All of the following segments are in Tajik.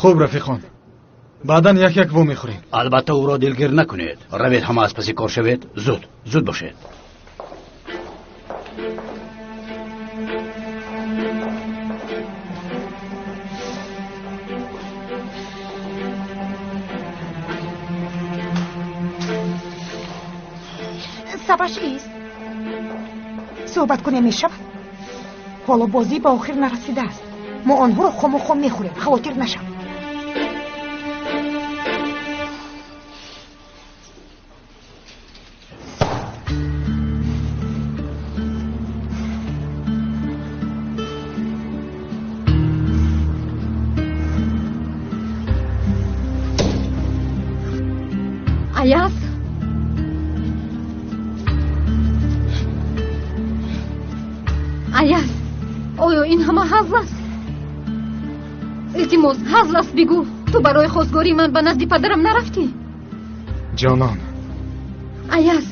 Хуб, рафиқон, баъдан як як во мехӯрем. Албатта, ӯро дилгир накунед. Равед, ҳама аз паси кор шавед. Зуд, зуд бошед. Сабаб чист? Суҳбат кунем, мешавад? Ҳоло бозӣ ба охир нарасидааст. Мо онҳоро хому хом мехӯрем, хавотир нашав. Аяз, Аяз, оё ин ҳама ҳазл аст? Илтимос, ҳазл аст, бигӯ. Ту барои хостгории ман ба назди падарам нарафтӣ? Ҷонон. Аяз,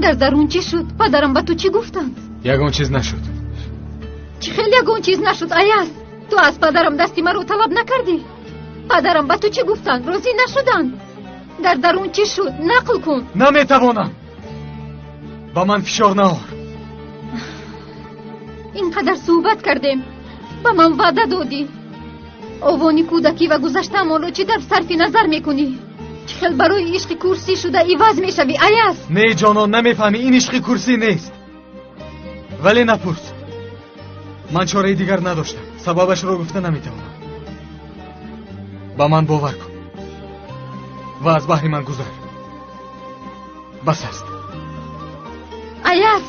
дар дарун чӣ шуд? Падарам ба ту чӣ гуфтанд? Ягон чиз нашуд. Чӣ хел ягон чиз нашуд, Аяз? Ту аз падарам дасти маро талаб накардӣ? Падарам ба ту чӣ гуфтанд? Розӣ нашуданд? Дар дарун чӣ шуд? Нақл кун. Наметавонам. Ба ман фишор наор. Ин қадар суҳбат кардем, ба ман ваъда додӣ. Овони кӯдакӣ ва гузаштаамонро чӣ тавр сарфи назар мекунӣ? Чӣ хел барои ишқи курсӣ шуда иваз мешавӣ, Аяз? Не, ҷонон, намефаҳмӣ, ин ишқи курсӣ нест. Вале напурс. Ман чораи дигар надоштам. Сабабашро гуфта наметавонам. Ба ман бовар кун ва аз баҳри ман гузар. Бас аст. Аяз,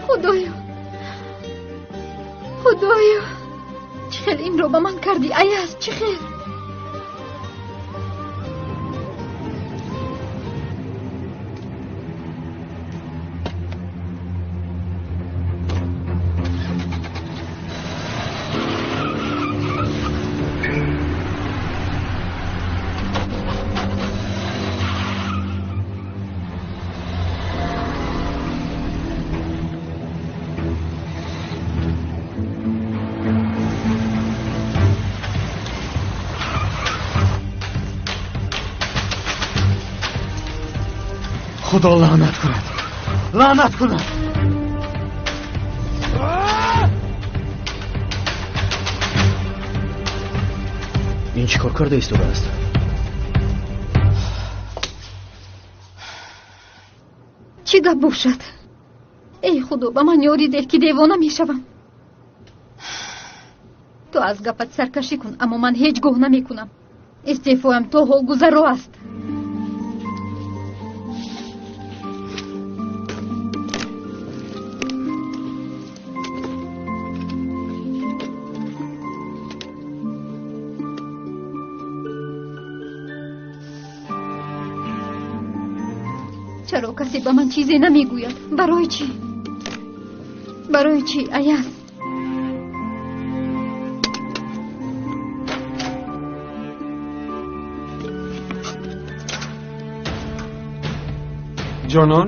худоё, худоё, чӣ хел инро ба ман кардӣ, Аяз, чӣ хел? Худо лаънат кунад, лаънат кунад. Ин чӣ кор карда истодааст? Чӣ гап бошад? Эй худо, ба ман ёрӣ деҳ, ки девона мешавам. Ту аз гапат саркашӣ кун, аммо ман ҳеҷ гоҳ намекунам. Истеъфоям то ҳол гузаро аст. Чаро касе ба ман чизе намегӯяд? Барои чӣ? Барои чӣ, Аяз? Ҷонон.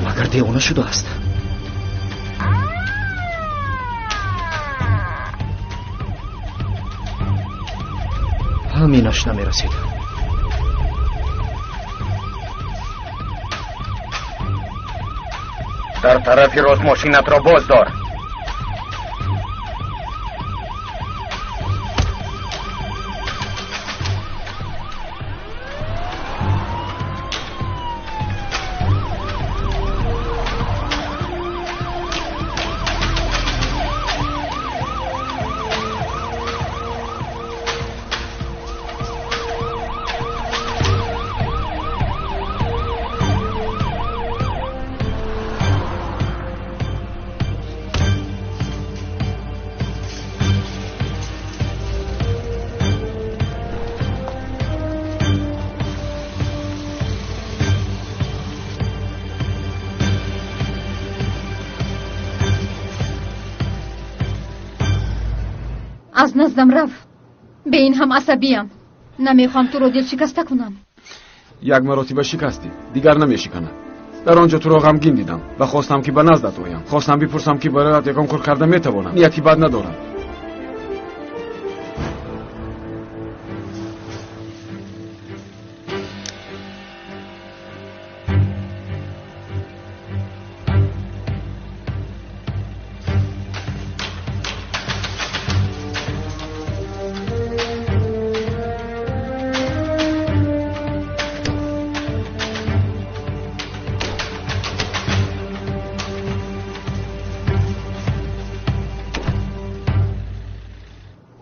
Магар девона шудааст? Ҳаминаш намерасид. Дар тарафи рост мошинатро боз дор. Аз наздам рав. Бе ин ҳам асабиям. Намехоҳам туро дилшикаста кунам. Як маротиба шикастӣ, дигар намешиканад. Дар он ҷо туро ғамгин дидам ва хостам ки ба наздат оям. Хостам бипурсам ки бароят ягон кор карда метавонам. Нияти бад надорам.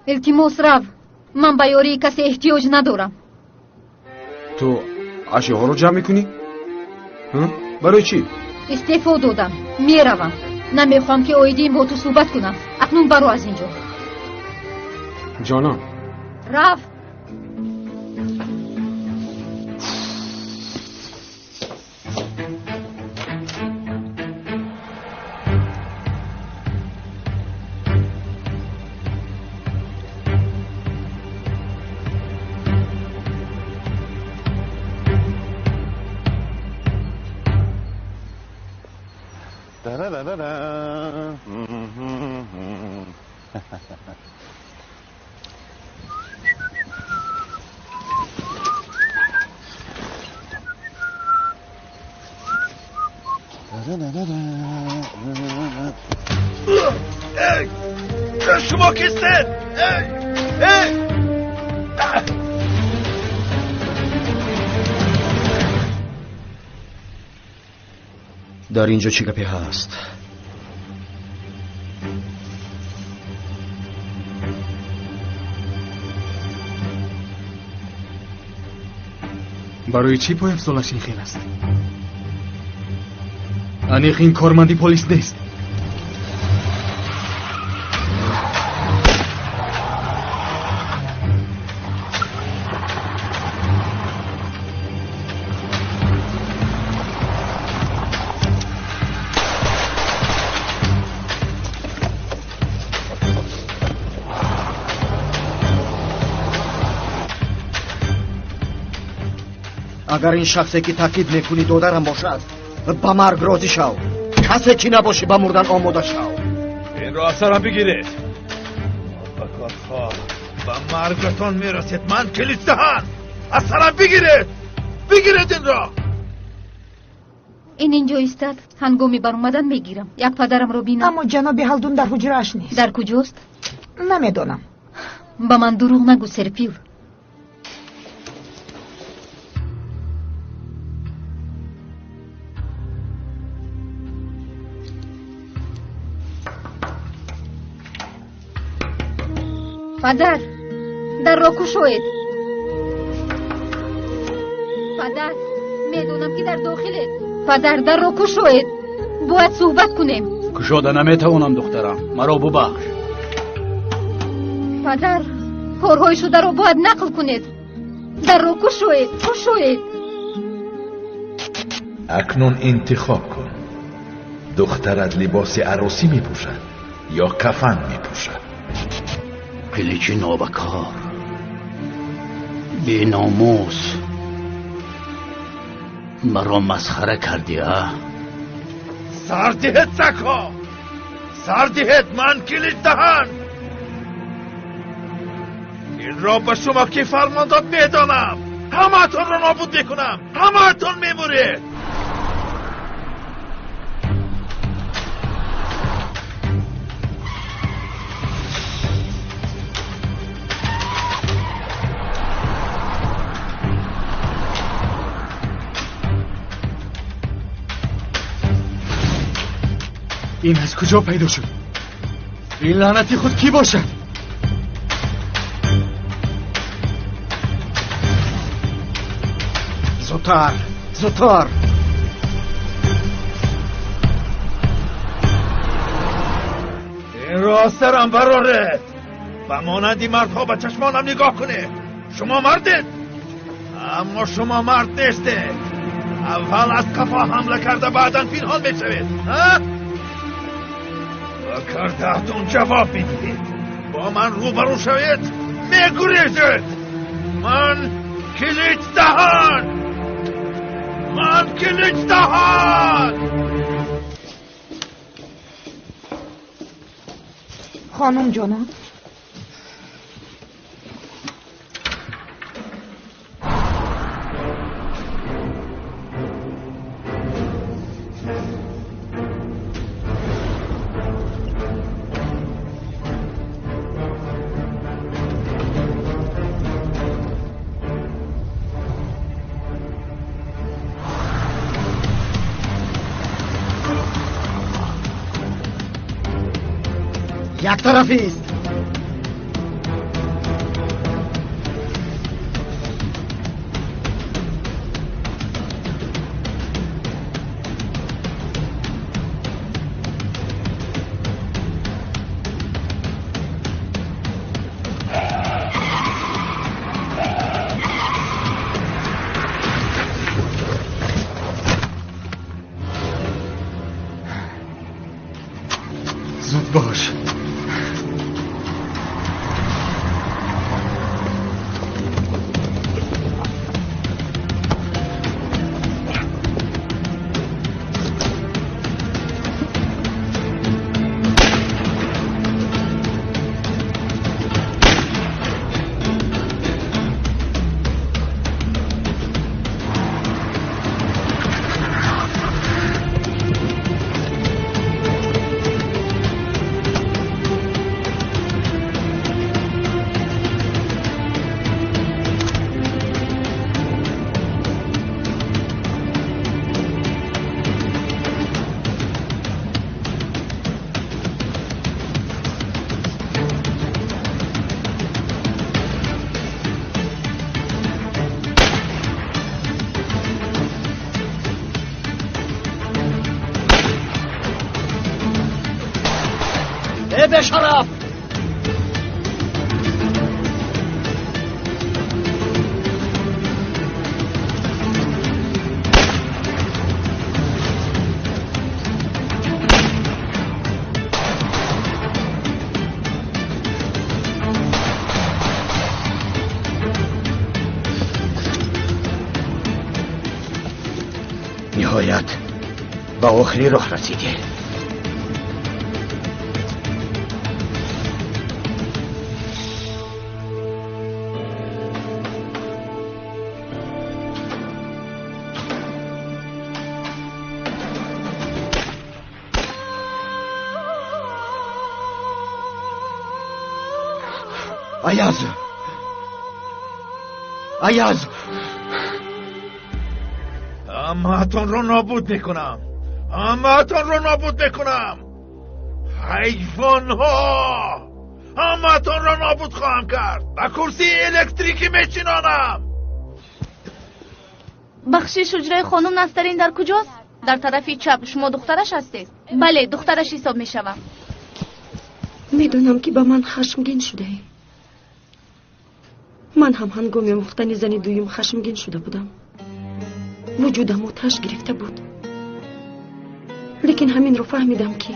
Илтимос, рав. Ман ба ёрии касе эҳтиёҷ надорам. Ту ашёҳоро ҷамъ мекунӣ? Барои чӣ? Истеъфо додам. Меравам. Намехоҳам ки оиди ин бо ту суҳбат кунам. Акнун баро аз ин ҷо. Ҷонон. Рав. Шумо кистед? Дар ин ҷо чӣ гапе ҳаст? Барои чӣ пойафзолаш ин хел аст? Аниқ ин корманди полис нест. Агар ин шахсе ки таъкид мекунӣ додарам бошад, ба марг розӣ шав. Касе ки набошӣ, ба мурдан омода шав. Инро аз сарам бигиред. Ба корхоҳ ба маргатон мерасед. Ман килисдаҳан. Аз сарам бигиред. Бигиред инро. Ин инҷо истад. Ҳангоми баромадан мегирам. Як падарамро бинам. Аммо ҷаноби Ҳалдун дар ҳуҷрааш нест. Дар куҷост? Намедонам. Ба ман дурӯғ нагӯ, Серпил. Падар, дарро кушоед. Падар, медонам ки дар дохилед. Падар, дарро кушоед. Бояд суҳбат кунем. Кушода наметавонам, духтарам. Маро бубахш. Падар, корҳои шударо бояд нақл кунед. Дарро кушоед, кушоед. Акнун интихоб кун. Духтарат либоси арӯсӣ мепӯшад ё кафан мепӯшад? Қиличи нобакор, беномус, маро масхара кардӣ, а? Сар диҳед, сагҳо! Сар диҳед, ман Киличдаҳан! Инро ба шумо ки фармон дод медонам! Ҳамаатонро нобуд мекунам! Ҳамаатон мемуред! Ин аз куҷо пайдо шуд? Ин лаънати худ кӣ бошад? Зудтар, зудтар! Инро аз сарам бароред. Ба монанди мардҳо ба чашмонам нигоҳ кунед. Шумо мардед, аммо шумо мард нестед. Аввал аз қафо ҳамла карда, баъдан пинҳон мешавед. Ба кардаатон ҷавоб медиҳед. Бо ман рӯбарӯ шавед, мегурезед. Ман килит даҳан! Ман килит даҳан! Хонум ҷонон, яктарафист. Зуд бош. Бешараф! Ниҳоят ба охири роҳ расидӣ. Аяз! Аяз! Ҳамаатонро нобуд мекунам! Ҳамаатонро нобуд мекунам! Ҳайвонҳо! Ҳамаатонро нобуд хоҳам кард! Ба курсии электрикӣ мечинонам! Бахшиш, ҳуҷраи хонум Настарин дар куҷост? Дар тарафи чап. Шумо духтараш ҳастед? Бале, духтараш ҳисоб мешавам. Медонам, ки ба ман хашмгин шудаӣ. Ман ҳам ҳангоми омӯхтани зани дуюм хашмгин шуда будам. Вуҷудам оташ гирифта буд. Лекин ҳаминро фаҳмидам, ки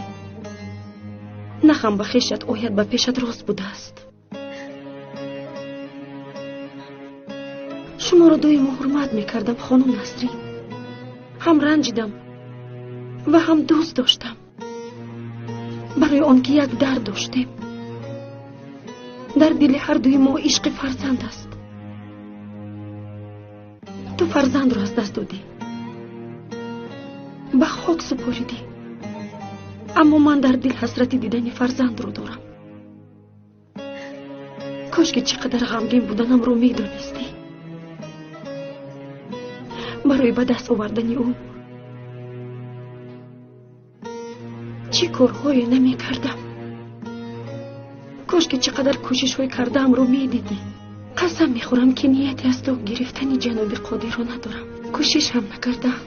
нахам ба хешат ояд, ба пешат рост будааст. Шуморо доимо ҳурмат мекардам, хонум Насрин. Ҳам ранҷидам ва ҳам дӯст доштам. Барои он ки як дард доштем. Дар дили ҳар дуи мо ишқи фарзанд аст. Ту фарзандро аз даст додӣ, ба хок супоридӣ, аммо ман дар дил ҳасрати дидани фарзандро дорам. Кош ки чӣ қадар ғамгин буданамро медонистӣ. Барои ба даст овардани ӯ чӣ корҳое намекардам. Кош ки чӣ қадар кӯшишҳои кардаамро медидӣ. Қасам мехӯрам, ки нияти аз ту гирифтани ҷаноби Қодирро надорам. Кӯшиш ҳам накардаам.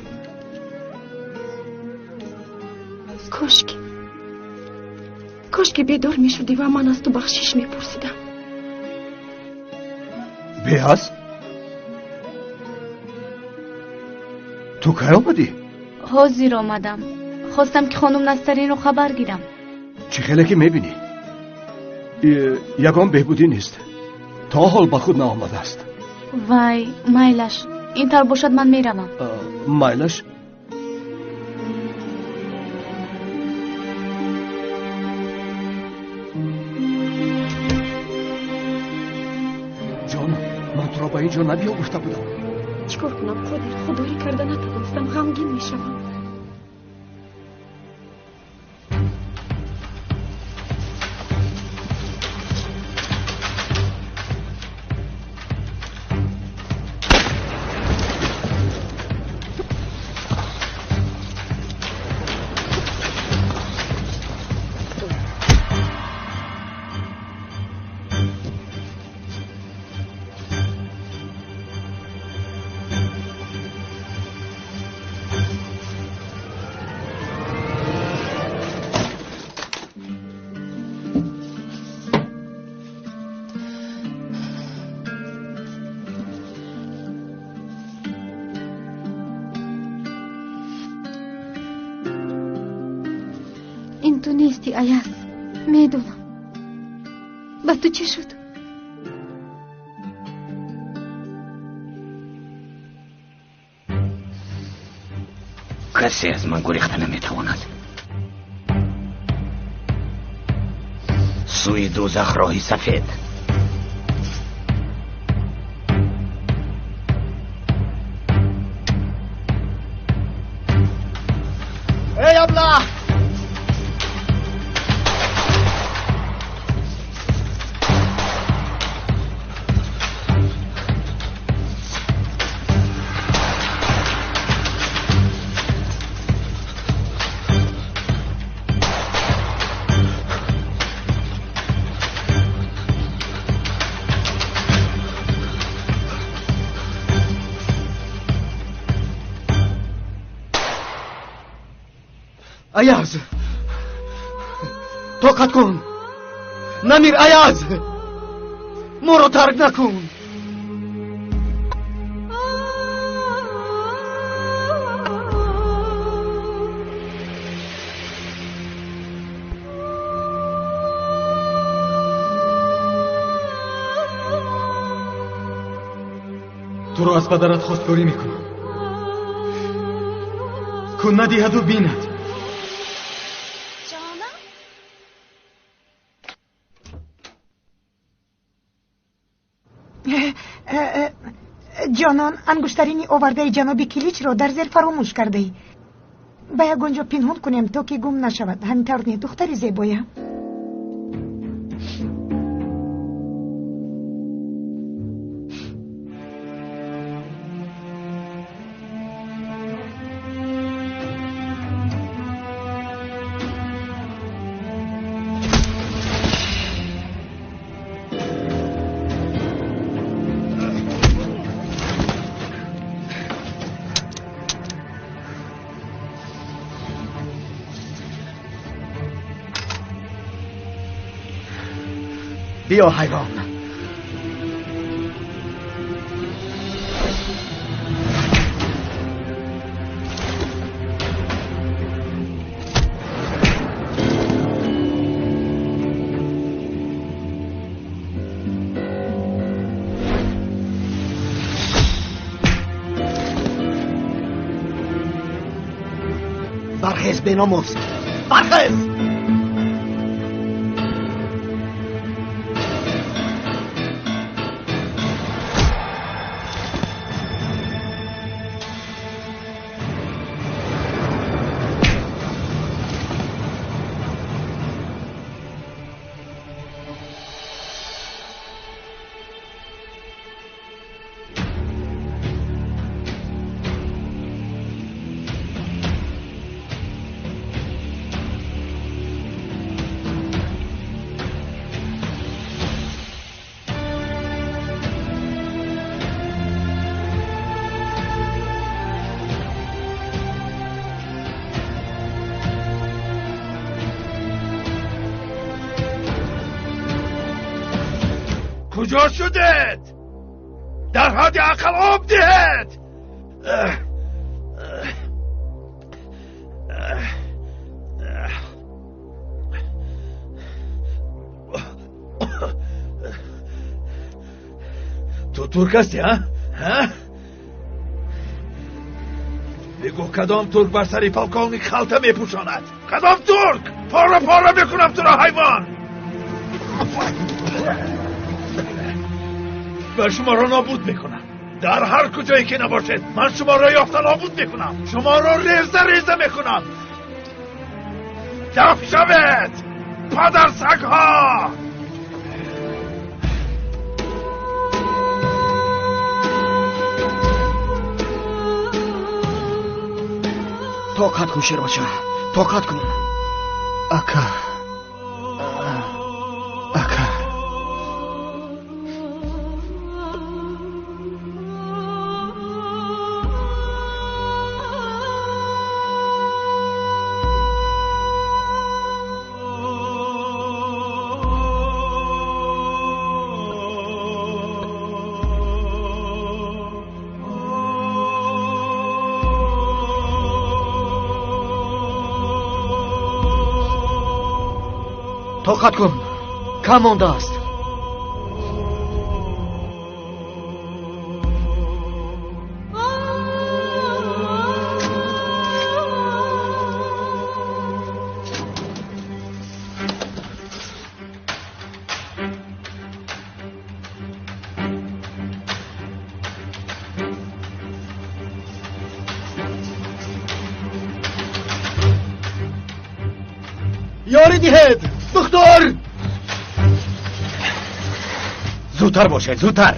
Кошки бедор мешудӣ ва ман аз ту бахшиш мепурсидам. Беаз? Ту кай омадӣ? Ҳозир омадам. Хостам, ки хонум Настаринро хабар гирам. Чӣ хеле ки мебинӣ, ягон беҳбудӣ нест. То ҳол ба худ наомадааст. Вай, майлаш. Ин тавр бошад, ман меравам. Майлаш. Ҷонам, ман туро ба ин ҷо набиё гуфта будам. Чӣ кор кунам, Қодир? Худорӣ карда натавонистам, ғамгин мешавам. Ин ту нести, Аяз. Медонам. Ба ту чӣ шуд? Касе аз ман гурехта наметавонад. Сӯи дӯзах роҳи сафед. Эй, аблаҳ! Аяз! Тоқат кун! Намир, Аяз! Моро тарк накун! Туро аз падарат хостгорӣ мекунам. Кун надиҳаду бинад. Ҷонон, ангуштарини овардаи ҷаноби Киличро дар зер фаромӯш кардаӣ. Ба ягон ҷо пинҳон кунем, то ки гум нашавад. Ҳамин тавр не, духтари зебоям? Биё, ҳайвон. Бархез, беномус! Бархез! Куҷо шудед? Дар ҳадди ақал об диҳед! Ту Ту турк ҳастӣ, ҳа? Ҳа? Бигӯ кадом турк бар сари полковник халта мепӯшонад? Кадом турк? Пора пора мекунам туро, ҳайвон! Ва шуморо нобуд мекунам. Дар ҳар куҷое ки набошед, ман шуморо ёфта нобуд мекунам. Шуморо реза реза мекунам. Даф шавед, падарсагҳо! Тоқат кун, шербача, тоқат кун. Ака, ака, тоқат кун, кам мондааст. Ёрӣ диҳед, духтур! Зудтар бошед, зудтар!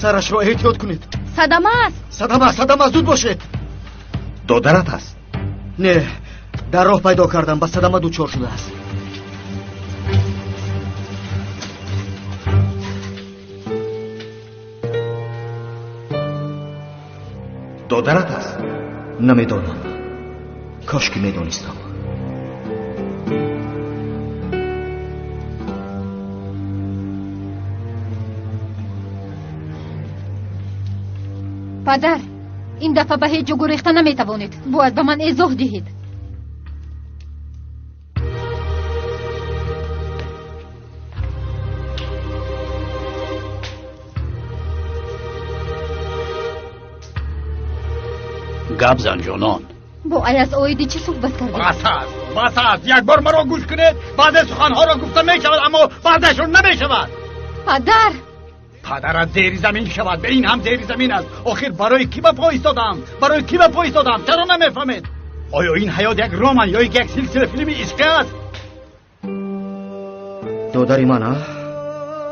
Сарашро эҳтиёт кунед. Садама аст. Садама, садама, зуд бошед. Додарат аст? Не, дар роҳ пайдо кардам, ба садама дучор шудааст. Додарат аст? Намедонам. Кош ки медонистам. Падар, ин дафъа ба ҳеҷ ҷо гурехта наметавонед. Бояд ба ман эзоҳ диҳед. Гап зан, ҷонон. Бо Аяз оиди чӣ суҳбат кардед? Бас аст, бас аст. Як бор маро гӯш кунед. Баъзе суханҳоро гуфта мешавад, аммо баъзеашон намешавад. Падар! Падарат зери замин шавад, ба ин ҳам зери замин аст. Охир барои кӣ ба по истодам? Барои кӣ ба по истодам? Чаро намефаҳмед? Оё ин ҳаёт як роман ё як силсила филми ишқӣ аст? Додари ман, а?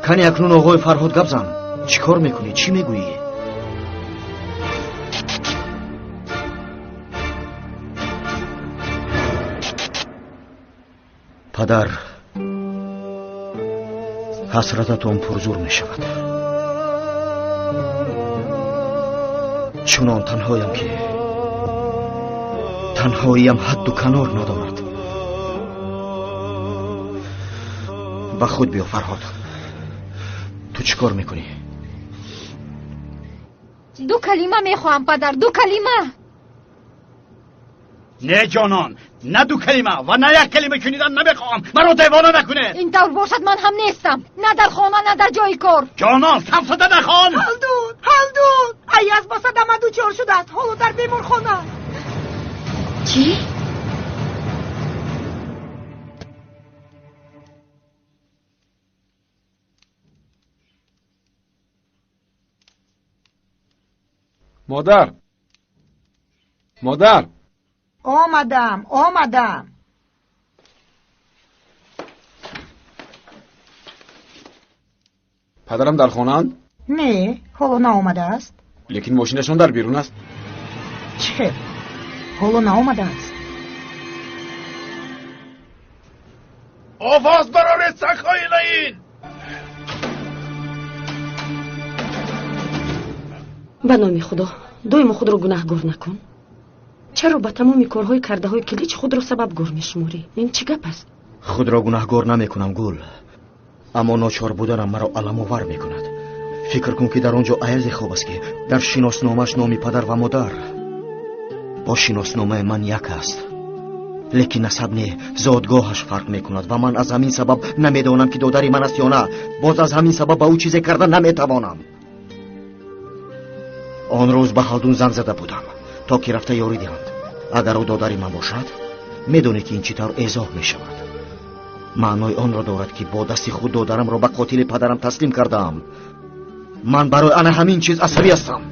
Кани акнун оғои Фарҳод гап зан. Чӣ кор мекунӣ? Чӣ мегӯӣ? Падар, ҳасрататон пурзур мешавад. Чунон танҳоям ки танҳоиям ҳадду канор надорад. Ба худ биё, Фарҳод. Ту чӣ кор мекунӣ? Ду калима мехоҳам, падар, ду калима. Не, ҷонон, на ду калима ва на як калима шунидан намехоҳам. Маро девона накунед. Ин тавр бошад, ман ҳам нестам. На дар хона, на дар ҷои кор. Ҷонон, сафсата нахон. Ҳалдун, Ҳалдун! Аяз ба садама дучор шудааст. Ҳоло дар беморхона аст. Чӣ? Модар! Модар! Омадам, омадам. Падарам дар хонаанд? Не, ҳоло наомадааст. Лекин мошинашон дар берун аст. Чӣ хел? Ҳоло наомадааст. Овоз бароред, сагҳои лаин! Ба номи Худо, доимо худро гунаҳгор накун. Чаро ба тамоми корҳои кардаҳои Килич худро сабабгор мешуморӣ? Ин чӣ гап аст? Худро гунаҳгор намекунам, Гул. Аммо ночор буданам маро аламовар мекунад. Фикр кун ки дар он ҷо Аязе хоб аст, ки дар шиносномааш номи падар ва модар бо шиносномаи ман як аст. Лекин насаб не, зодгоҳаш фарқ мекунад ва ман аз ҳамин сабаб намедонам, ки додари ман аст ё на. Боз аз ҳамин сабаб ба ӯ чизе карда наметавонам. Он рӯз ба Халдун занг зада будам, то ки рафта ёрӣ диҳанд. Агар ӯ додари ман бошад, медонӣ, ки ин чӣ тавр эзоҳ мешавад. Маънои онро дорад, ки бо дасти худ додарамро ба қотили падарам таслим кардаам. Ман барои ана ҳамин чиз асабӣ ҳастам.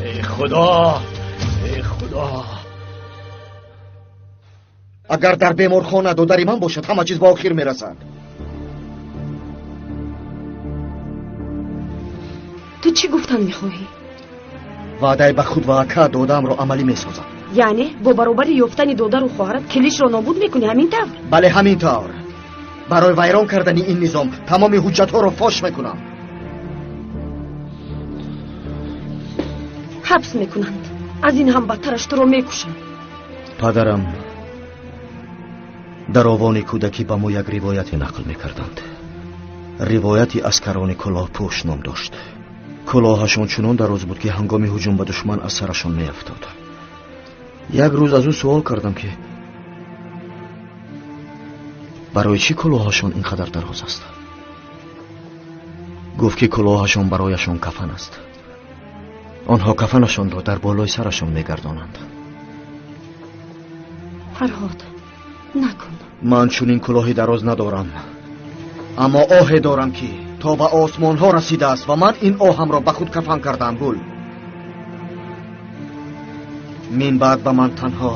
Эй Худо, эй Худо! Агар дар беморхона додари ман бошад, ҳама чиз ба охир мерасад. Ту чӣ гуфтан мехоҳӣ? Ваъдаи ба худ ва ака додаамро амалӣ месозам. Яъне бо баробари ёфтани додару хоҳарат Килишро нобуд мекунӣ, ҳамин тавр? Бале, ҳамин тавр. Барои вайрон кардани ин низом тамоми ҳуҷҷатҳоро фош мекунам. Ҳабс мекунанд. Аз ин ҳам бадтараш туро мекушанд. Падарам дар овони кӯдакӣ ба мо як ривояте нақл мекарданд. Ривояти аскарони кулоҳпӯш ном дошт. Кулоҳашон чунон дароз буд, ки ҳангоми ҳуҷум ба душман аз сарашон меафтод. Як рӯз аз ӯ суол кардам, ки барои чӣ кулоҳашон ин қадар дароз аст. Гуфт, ки кулоҳашон барояшон кафан аст. Онҳо кафанашонро дар болои сарашон мегардонанд. Фарҳод, накун. Ман чунин кулоҳи дароз надорам, аммо оҳе дорам, ки то ба осмонҳо расидааст ва ман ин оҳамро ба худ кафан кардаам. Гул, мин баъд ба ман танҳо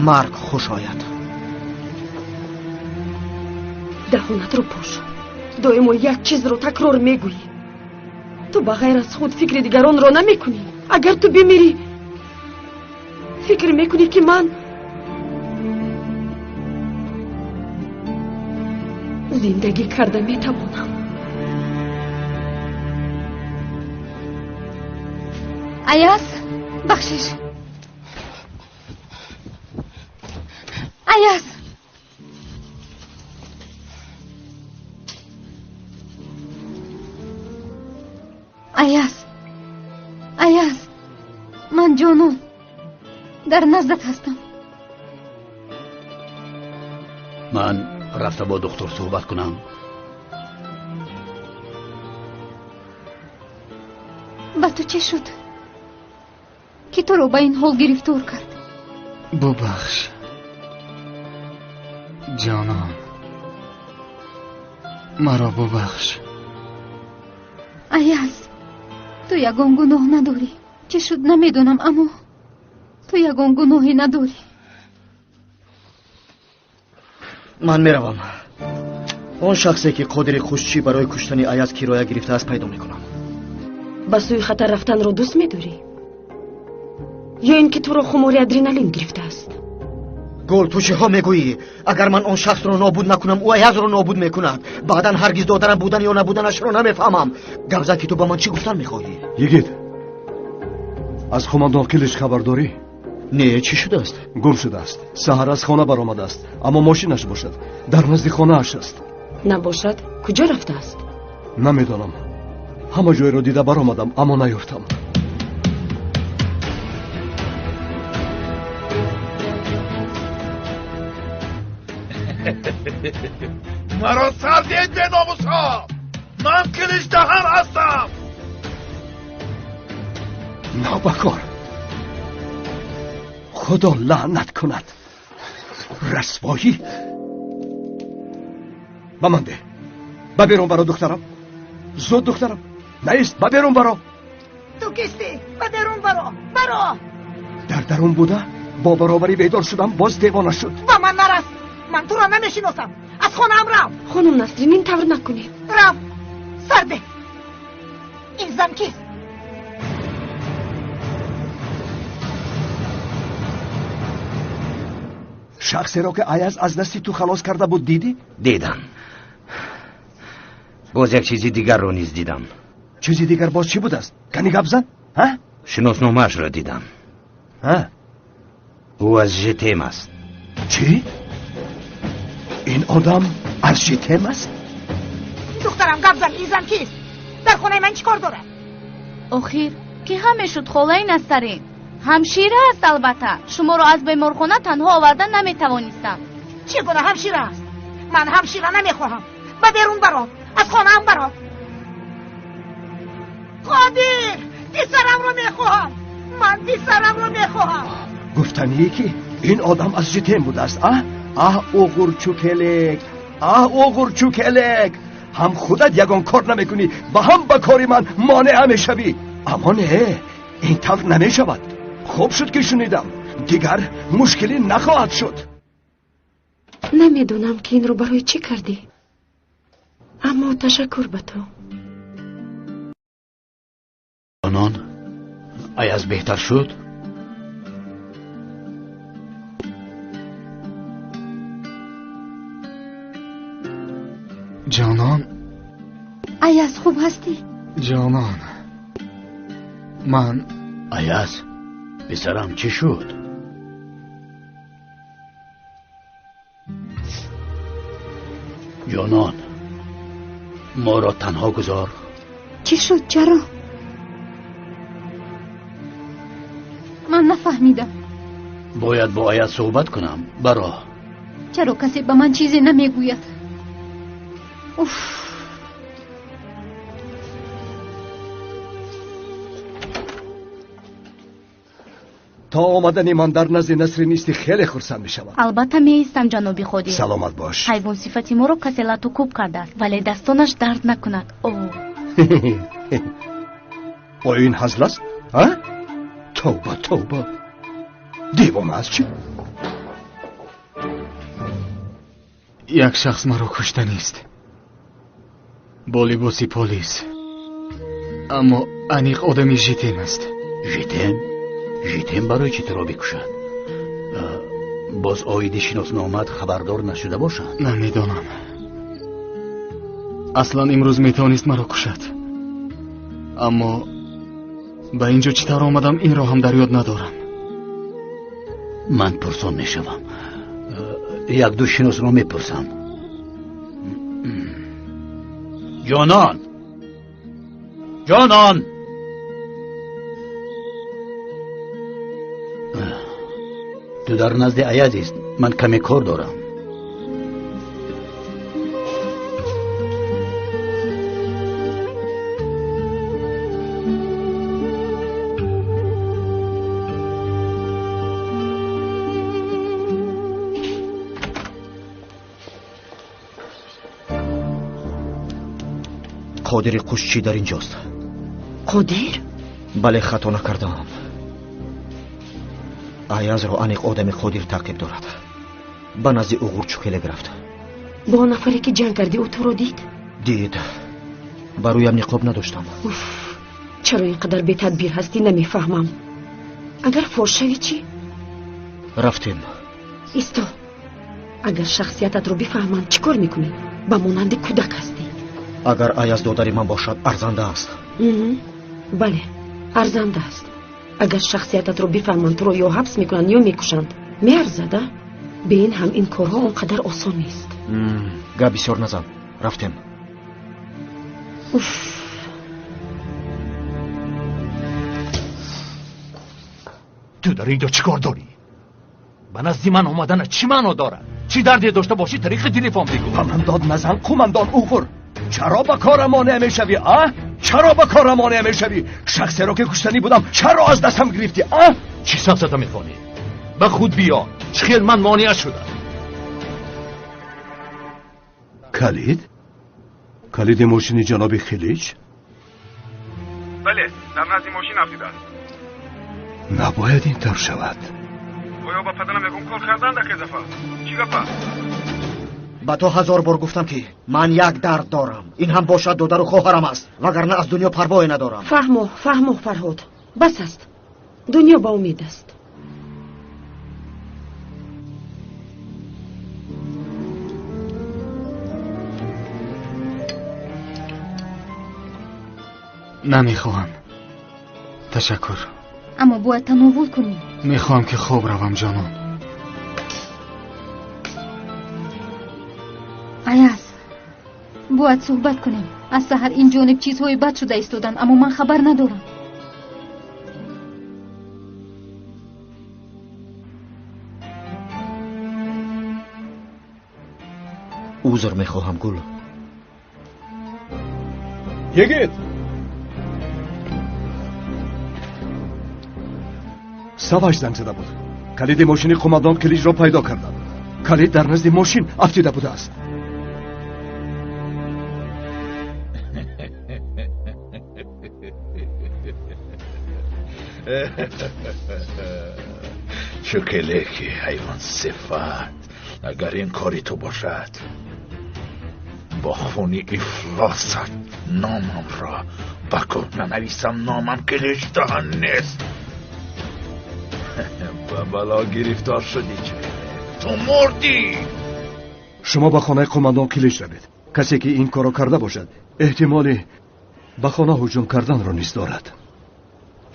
марг хуш ояд. Даҳонатро пӯш. Доимо як чизро такрор мегӯӣ. Ту ба ғайр аз худ фикри дигаронро намекунӣ. Агар ту бимирӣ, фикр мекунӣ, ки ман зиндагӣ карда метавонам? Аяз, бахшиш. Аяз! Аяз! Аяз! Ман Ҷонон дар наздат ҳастам. Ман рафта бо духтур суҳбат кунам. Ба ту чӣ шуд, ки туро ба ин ҳол гирифтор кард? Бубахш, Ҷонон, маро бубахш. Аяз, ту ягон гуноҳ надорӣ. Чӣ шуд намедонам, аммо ту ягон гуноҳе надорӣ. Ман меравам. Он шахсе, ки Қодири Қушчӣ барои куштани Аяз кироя гирифтааст, пайдо мекунам. Ба сӯи хатар рафтанро дӯст медорӣ? Ё ин ки туро хумори адреналин гирифтааст? Гул, ту чиҳо мегӯӣ? Агар ман он шахсро нобуд накунам, ӯ Аязро нобуд мекунад. Баъдан ҳаргиз додарам будан ё набуданашро намефаҳмам. Гап зан, ки ту ба ман чӣ гуфтан мехоҳӣ? Йигит, аз қумондон Қилич хабар дорӣ? Не, чӣ шудааст? Гум шудааст. Саҳар аз хона баромадааст, аммо мошинаш бошад дар назди хонааш аст. Набошад, куҷо рафтааст? Намедонам. Ҳама ҷойро дида баромадам, аммо наёфтам. Маро сар диҳед, беномусҳо! Ман Киличдаҳан ҳастам! Нобакор, худо лаънат кунад. Расвоӣ ба ман деҳ. Ба берун баро, духтарам. Зуд, духтарам, наист, ба берун баро. Ту кистӣ? Ба берун баро, баро! Дар дарун буда бо баробарӣ бедор шудам, боз девона шуд. Ба ман нарас! Ман туро намешиносам. Аз хонаам рав! Хонум Насрин, ин тавр накунед. Рав! Сарде! Ин зан кист? Шахсеро, ки Аяз аз дасти ту халос карда буд, дидӣ? Дидам. Боз як чизи дигарро низ дидам. Чизи дигар боз чӣ будааст? Кани гап зан, ҳа? Шиносномаашро дидам. Ҳа? Ӯ аз ЖТМ аст. Чӣ? Ин одам аз ЖТМ аст? Духтарам, гап зан, ин зан кист? Дар хонаи ман чӣ кор дорад? Охир ки ҳам мешуд холаи Насрин. Ҳамшира аст албатта. Шуморо аз беморхона танҳо оварда наметавонистам. Чӣ гуна ҳамшира аст? Ман ҳамшира намехоҳам. Ба берун баро, аз хонаам баро. Қодир, писарамро мехоҳам. Ман писарамро мехоҳам. Гуфтание ки ин одам аз житем будааст, а? Аҳ, оғурчукелек, аҳ, оғурчукелек. Ҳам худат ягон кор намекунӣ ва ҳам ба кори ман монеа мешавӣ. Аммо не, ин тавр намешавад. Хуб шуд ки шунидам. Дигар мушкилӣ нахоҳад шуд. Намедонам ки инро барои чӣ кардӣ, аммо ташаккур ба ту. Онон Аяз беҳтар шуд? Ҷонон. Аяз, хуб ҳастӣ? Ҷонон, ман. Аяз, писарам, чӣ шуд? Ҷонон, моро танҳо гузор. Чӣ шуд? Чаро? Ман нафаҳмидам. Бояд бо Аяз суҳбат кунам. Баро. Чаро касе ба ман чизе намегӯяд? Уф. То омадани ман дар назди Насрин истӣ хеле хурсанд мешавам. Албатта меистам, ҷаноби Қодир. Саломат бош. Ҳайвон сифати моро касе лату кӯб кардааст, вале дастонаш дард накунад. О. Оё ин ҳазл аст? А? Тавба, тавба. Девона аст чӣ? Як шахс маро куштанист. Бо либоси полис. Аммо аниқ одами житем аст. Житем? Житем барои чӣ туро бикушад? Боз оиди шиносномаат хабардор нашуда бошанд? Намедонам. Аслан имрӯз метавонист маро кушад. Аммо ба ин ҷо чӣ тавр омадам, инро ҳам дар ёд надорам. Ман пурсон мешавам. Як-ду шиносро мепурсам. Ҷонон! Ҷонон! Ту дар назди Аяз ист. Ман каме кор дорам. Қодири қушчӣ дар инҷост. Қодир? Бале, хато накардаам. Аязро аниқ одами Қодир таъқиб дорад. Ба назди Уғурчукелек рафт. Бо нафаре ки ҷанг кардӣ, ӯ туро дид? Дид. Ба рӯям ниқоб надоштам. Уф, чаро ин қадар бетадбир ҳастӣ, намефаҳмам. Агар фош шавӣ чӣ? Рафтем. Исто. Агар шахсиятатро бифаҳманд, чӣ кор мекунӣ? Ба монанди кӯдак ҳастӣ. Агар Аяз додари ман бошад, арзанда аст. Бале, арзанда аст. Агар шахсиятатро бифаҳманд, туро ё ҳабс мекунанд, ё мекушанд. Меарзад, а? Бе ин ҳам ин корҳо он қадар осон нест. Гап бисёр назан. Рафтем. Уф. Ту дар ин ҷо чӣ кор дорӣ? Ба назди ман омадана чӣ маъно дорад? Чӣ дарде дошта бошӣ, тариқи телефон бигӯ. Ба ман дод назан, қумандон Уғур. Чаро ба корам монеа мешавӣ, а? Чаро ба корам монеа мешавӣ? Шахсеро ки куштанӣ будам, чаро аз дастам гирифтӣ, а? Чӣ сафсата мехонӣ? Ба худ биё. Чӣ хел ман монеа шудам? Калид? Калиди мошини ҷаноби Хилич? Бале, дар назди мошин афтидааст. Набояд ин тавр шавад. Оё ба падарам ягон кор карданд, Акезафар? Чӣ гап аст? Ба ту 1000 бор гуфтам ки ман як дард дорам. Ин ҳам бошад додару хоҳарам аст, вагарна аз дунё парвое надорам. Фаҳмо, фаҳмо, Фарҳод. Бас аст. Дунё ба умед аст. Намехоҳам. Ташаккур. Аммо бояд тановул кунӣ. Мехоҳам ки хоб равам, ҷонон. Аяз, бояд суҳбат кунем. Аз саҳар ин ҷониб чизҳои бад шуда истоданд, аммо ман хабар надорам. Узр мехоҳам, Гул. Йигит! Саваш занг зада буд. Калиди мошини қумандон Килиҷро пайдо кардам. Калид дар назди мошин афтида будааст. Чӯкелеки ҳайвонсифат, агар ин кори ту бошад, бо хуни ифлосат номамро ба кӯҳ нанависам, номам Килиҷдаҳан нест. Ба бало гирифтор шудӣ, Чӯкелек, ту мурдӣ. Шумо ба хонаи қумандон Килиҷ равед. Касе ки ин корро карда бошад, эҳтимоли ба хона ҳуҷум карданро низ дорад.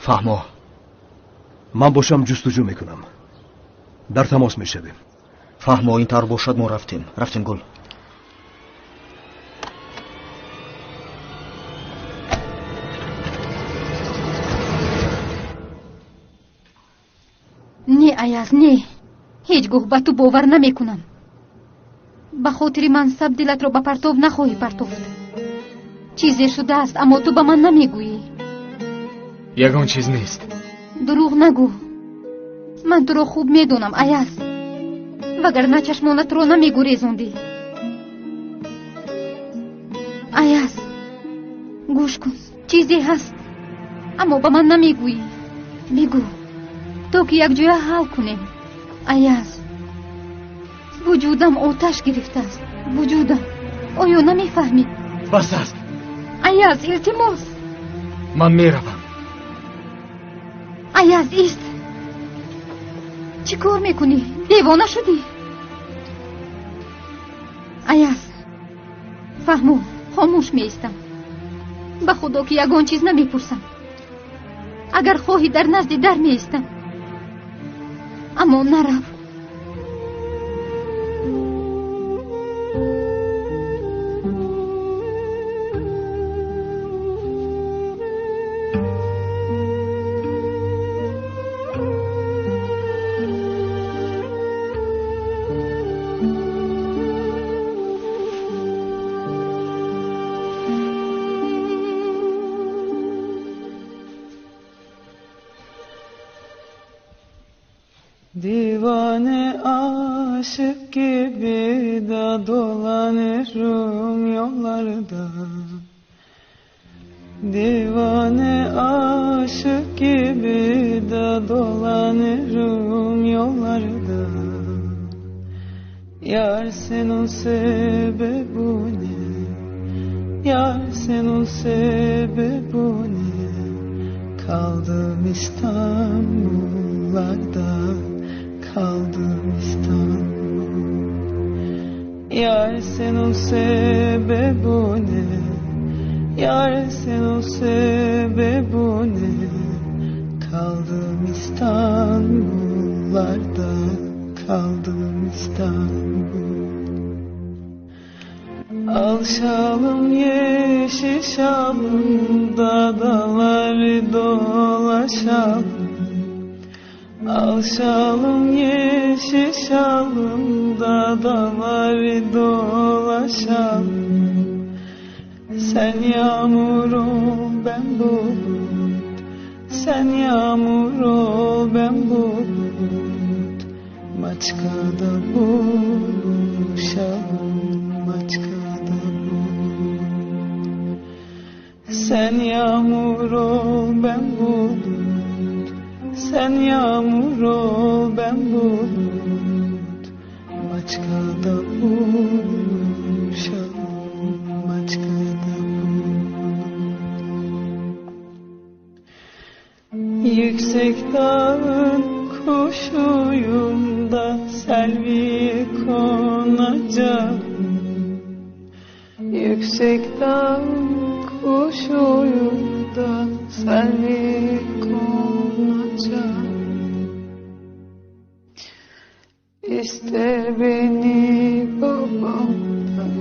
Фаҳмо. Ман бошам ҷустуҷӯ мекунам. Дар тамос мешавем. Фаҳмо, ин тавр бошад, мо рафтем. Рафтем, Гул. Не, Аяз, не. Ҳеҷ гоҳ ба ту бовар намекунам. Ба хотири мансаб дилатро ба партов нахоҳӣ партофт. Чизе шудааст, аммо ту ба ман намегӯӣ. Ягон чиз нест. Дурӯғ нагӯ. Ман туро хуб медонам, Аяз. Вагарна чашмонатро намегурезондӣ. Аяз, гӯш кун, чизе ҳаст, аммо ба ман намегӯӣ. Бигӯ, то ки якҷоя ҳал кунем. Аяз, вуҷудам оташ гирифтааст. Вуҷудам. Оё намефаҳмӣ? Бас аст. Аяз, илтимос. Ман меравам. Аяз, ист. Чӣ кор мекунӣ? Девона шудӣ? Аяз, фаҳму, хомӯш меистам. Ба худо ки ягон чиз намепурсам. Агар хоҳӣ дар назди дар меистам. Аммо нарав. Divane aşık gibi da dolanırım yollarda. Divane aşık gibi da dolanırım yollarda. Yar senin sebebine, yar senin sebebine kaldım İstanbullarda. Kaldım İstanbul. Yar senin sebebine, yar senin sebebine kaldım İstanbullarda. Kaldım İstanbul. Al şalım yeşil şalım da dağları dolaşalım. Al şalım yeşil şalım da dağları dolaşalım. Sen yağmur ol ben bulut, sen yağmur ol ben bulut. Maçkada buluşalım, maçkada bulut. Sen yağmur ol ben bulut, sen yağmur ol ben bulut. Maçkada buluşalım, maçkada bulut. Yüksek dağın kuşuyum da selviye konacağım. Yüksek dağın kuşuyum da selviye konacağım. İster beni babamdan,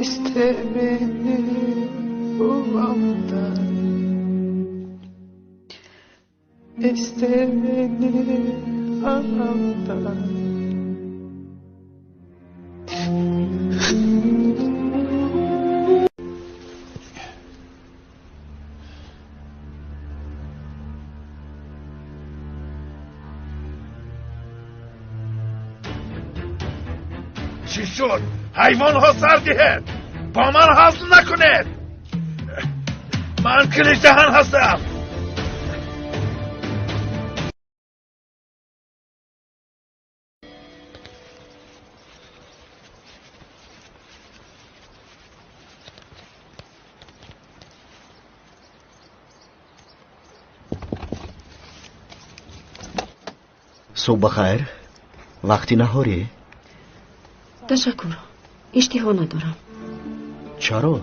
ister beni babamdan, ister beni anamdan. Чӣ шуд? Ҳайвонҳо сар диҳед! Бо ман ҳазл накунед! Ман Киличдаҳан ҳастам! Субҳ бахайр. Вақти наҳорӣ? Ташаккур, иштиҳо надорам. Чаро?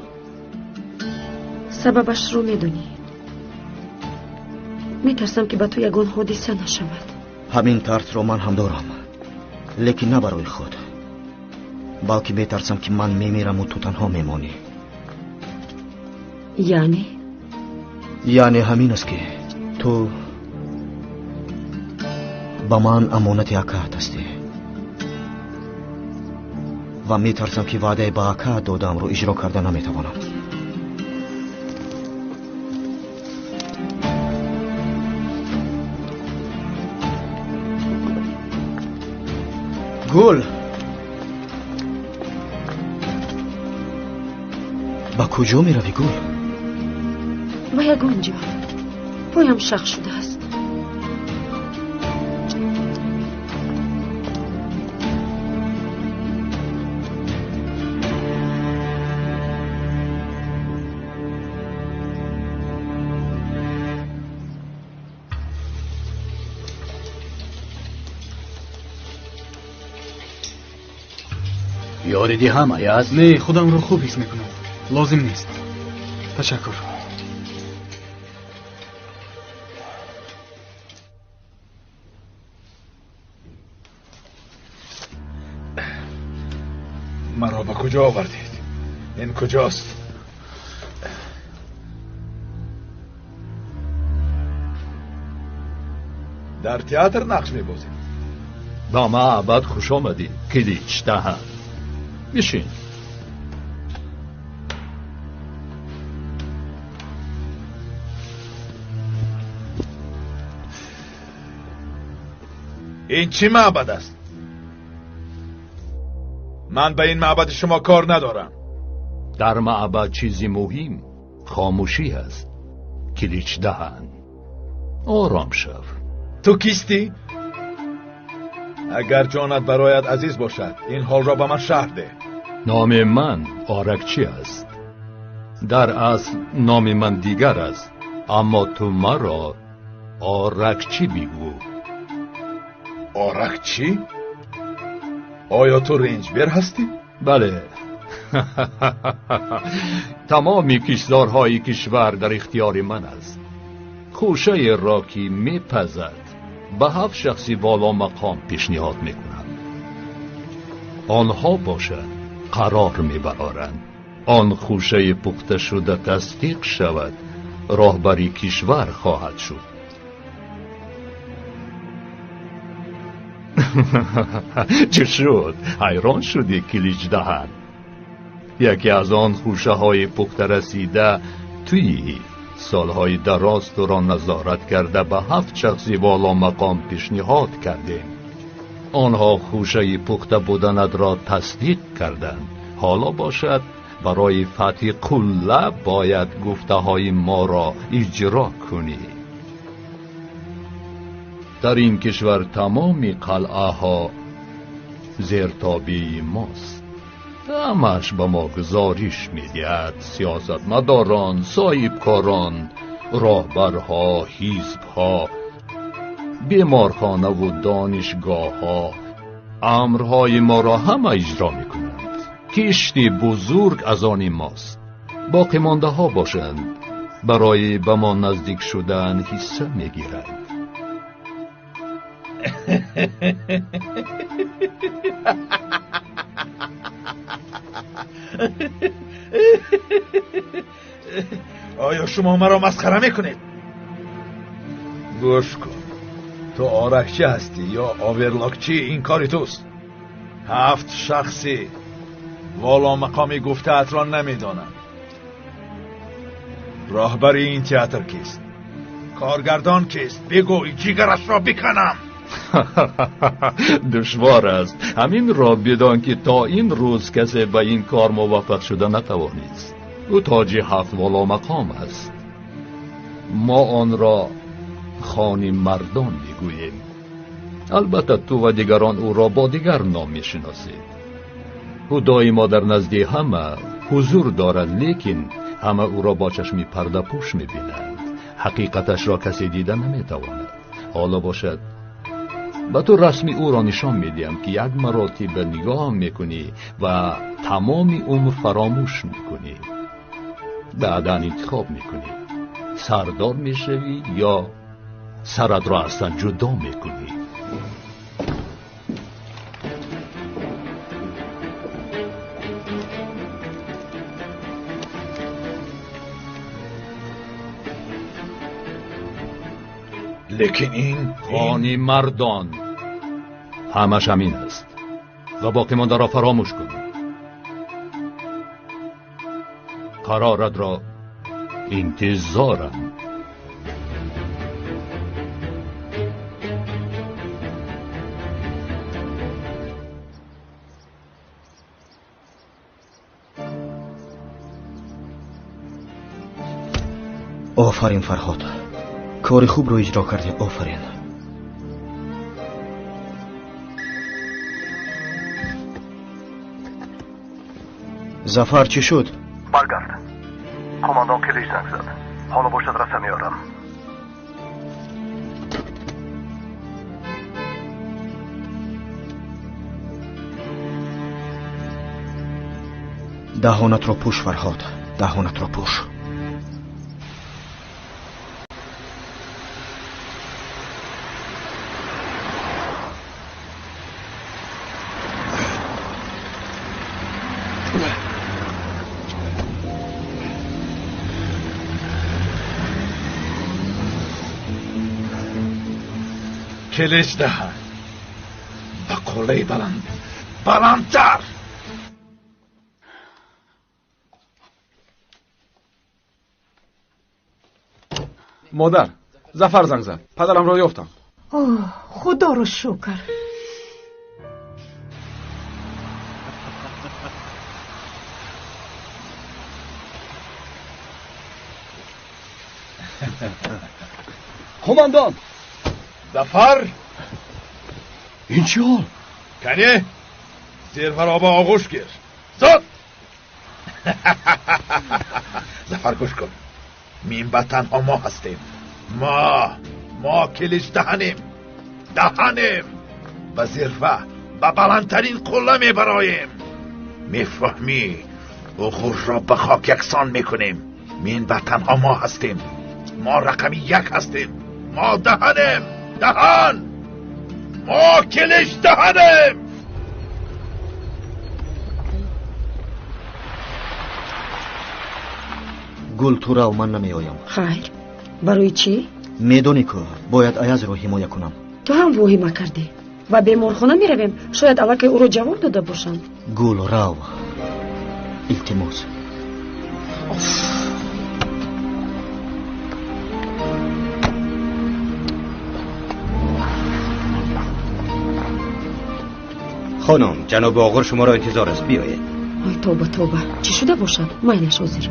Сабабашро медонӣ. Метарсам, ки ба ту ягон ҳодиса нашавад. Ҳамин тарсро ман ҳам дорам, лекин на барои худ, балки метарсам, ки ман мемираму ту танҳо мемонӣ. Яъне? Яъне ҳамин аст, ки ту ба ман амонати акаат ҳастӣ ва метарсам, ки ваъдаи ба акаат додаамро иҷро карда наметавонам. Гул, ба куҷо меравӣ, Гул? Ба ягон ҷо. Поям шах шудааст. Ёри диҳам, Аяз? Не, худамро хуб ҳис мекунам. Лозим нест. Ташаккур. Маро ба куҷо овардед? Ин куҷост? Дар театр нақш мебозем. Ба маъбад хуш омадӣ, Киличдаҳан. Бишин. Ин чӣ маъбад аст? Ман ба ин маъбади шумо кор надорам. Дар маъбад чизи муҳим хомӯшӣ аст, Киличдаҳан. Ором шав. Ту кистӣ? Агар ҷонат бароят азиз бошад, ин ҳолро ба ман шарҳ деҳ. Номи ман Оракчӣ аст. Дар асл номи ман дигар аст, аммо ту маро Оракчӣ бигӯ. Оракчӣ? Оё ту ренҷбер ҳастӣ? Бале. Тамоми киштзорҳои кишвар дар ихтиёри ман аст. Хӯшаеро ки мепазад, ба ҳафт шахси воломақом пешниҳод мекунам. Онҳо бошад қарор мебароранд. Он хӯшаи пухташуда тасдиқ шавад, роҳбари кишвар хоҳад шуд. Чӣ шуд? Ҳайрон шудӣ, Киличдаҳан? Яке аз он хӯшаҳои пухтарасида туӣ. Солҳои дароз туро назорат карда ба ҳафт шахси воломақом пешниҳод кардем. Онҳо хӯшаи пухта буданатро тасдиқ карданд. Ҳоло бошад, барои фатҳи қулла бояд гуфтаҳои моро иҷро кунӣ. Дар ин кишвар тамоми қалъаҳо зертобеи мост. Ҳамааш ба мо гузориш медиҳад. Сиёсатмадорон, соҳибкорон, роҳбарҳо, ҳизбҳо, беморхонаву донишгоҳҳо амрҳои моро ҳама иҷро мекунанд. Кишти бузург аз они мост. Боқимондаҳо бошанд, барои ба мо наздик шудан ҳисса мегиранд. Оё шумо маро масхара мекунед? Гӯш кун, ту оракчӣ ҳастӣ ё оверлокчӣ, ин кори туст. Ҳафт шахси воломақоми гуфтаатро намедонам. Роҳбари ин театр кист? Коргардон кист? Бигӯ, ҷигарашро биканам. Душвор аст. Ҳаминро бидон ки то ин рӯз касе ба ин кор муваффақ шуда натавонист. Ӯ тоҷи ҳафт воломақом аст. Мо онро хони мардон мегӯем. Албатта ту ва дигарон ӯро бо дигар ном мешиносед. Ӯ доимо дар назди ҳама ҳузур дорад, лекин ҳама ӯро бо чашми пардапӯш мебинанд. Ҳақиқаташро касе дида наметавонад. Ҳоло бошад ба ту расми ӯро нишон медиҳам, ки як маротиба нигоҳ мекунӣ ва тамоми умр фаромӯш мекунӣ. Баъдан интихоб мекунӣ, сардор мешавӣ ё саратро аслан ҷудо мекунӣ. Лекин ин хони мардон ҳамаш ҳамин аст ва боқимондаро фаромӯш кун. Қароратро интизорам. Офарин Фарҳод, кори хубро иҷро кардӣ. Офарин. Зафар чӣ шуд? Баргард. Қомандон Килич занг зад. Ҳоло бошад раса меорам. Даҳонатро пӯш Фарҳод, даҳонатро пӯш. Килич даҳан ба қуллаи баланд, баландтар. Модар, Зафар занг зад. Падарамро ёфтам. Оҳ, худоро шукр. Қомандон! Зафар! Ин чӣ ҳол? Кане, зирваро ба оғӯш гир. Зуд! Зафар, гӯш кун. Минбаъд танҳо мо ҳастем. Мо килич даҳанем. Даҳанем. Ба зирва, ба баландтарин қулла мебароем. Мефаҳмӣ, уғурро ба хок яксон мекунем. Минбаъд танҳо мо ҳастем. Мо рақами як ҳастем. Мо даҳанем. Даҳан! Мо килич даҳанем! Гул, ту рав, ман намеоям. Хайр, барои чӣ? Медонӣ ку, бояд Аязро ҳимоя кунам. Ту ҳам воҳима кардӣ. Ба беморхона меравем, шояд аллакай ӯро ҷавоб дода бошанд. Гул, рав, илтимос. Хонум, ҷаноби оғур шуморо интизор аст, биёед. Ой, тоба, тоба, чӣ шуда бошад? Майлаш ҳозир.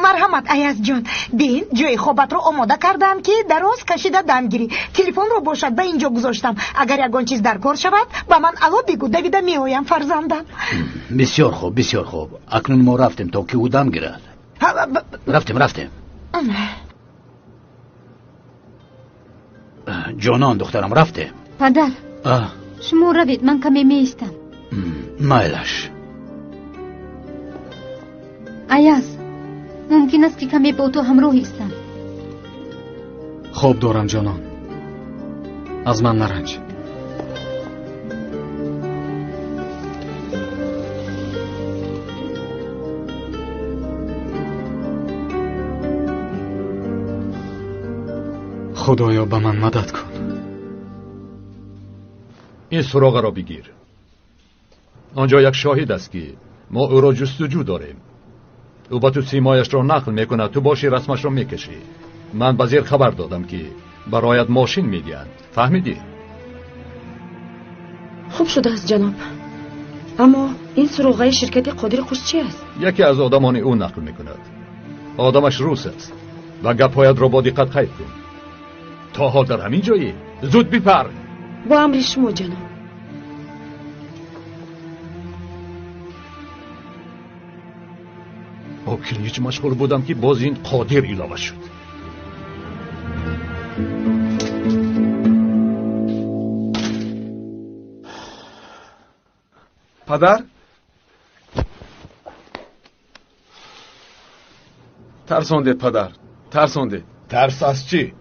Марҳамат, Аязҷон, бин, ҷои хобатро омода кардаам, ки дароз кашида дам гирӣ. Телефонро бошад ба ин ҷо гузоштам. Агар ягон чиз дар кор шавад, ба ман алло бигӯ, давида меоям, фарзандам. Бисёр хуб, бисёр хуб. Акнун мо рафтем, то ки ӯ дам гирад. Рафтем, рафтем. Ҷонон, духтарам, рафтем. Падар, шумо равед, ман каме меистам. Майлаш. Аяз, мумкин аст ки каме бо ту ҳамроҳ истам. Хоб дорам, ҷонон, аз ман наранҷ. Худоё, ба ман мадад кун. Ин суроғаро бигир. Он ҷо як шоҳид аст, ки мо ӯро ҷустуҷӯ дорем. Ӯ ба ту симояшро нақл мекунад, ту боши расмашро мекашӣ. Ман ба зер хабар додам, ки Бароят мошин медиҳанд. Фаҳмидӣ? Хуб шудааст, ҷаноб. Аммо ин суроғаи ширкати Қодири Қушчӣ аст. Яке аз одамони ӯ нақл мекунад. Одамаш рус аст ва гапҳоятро бо диққат қайд кун. То ҳол дар ҳамин ҷоӣ? Зуд бипар! Бо амри шумо, ҷаноб. Бо Килич машғул будам, ки боз ин Қодир илова шуд. Падар? Тарсондед, падар, тарсондед. Тарс аз чӣ?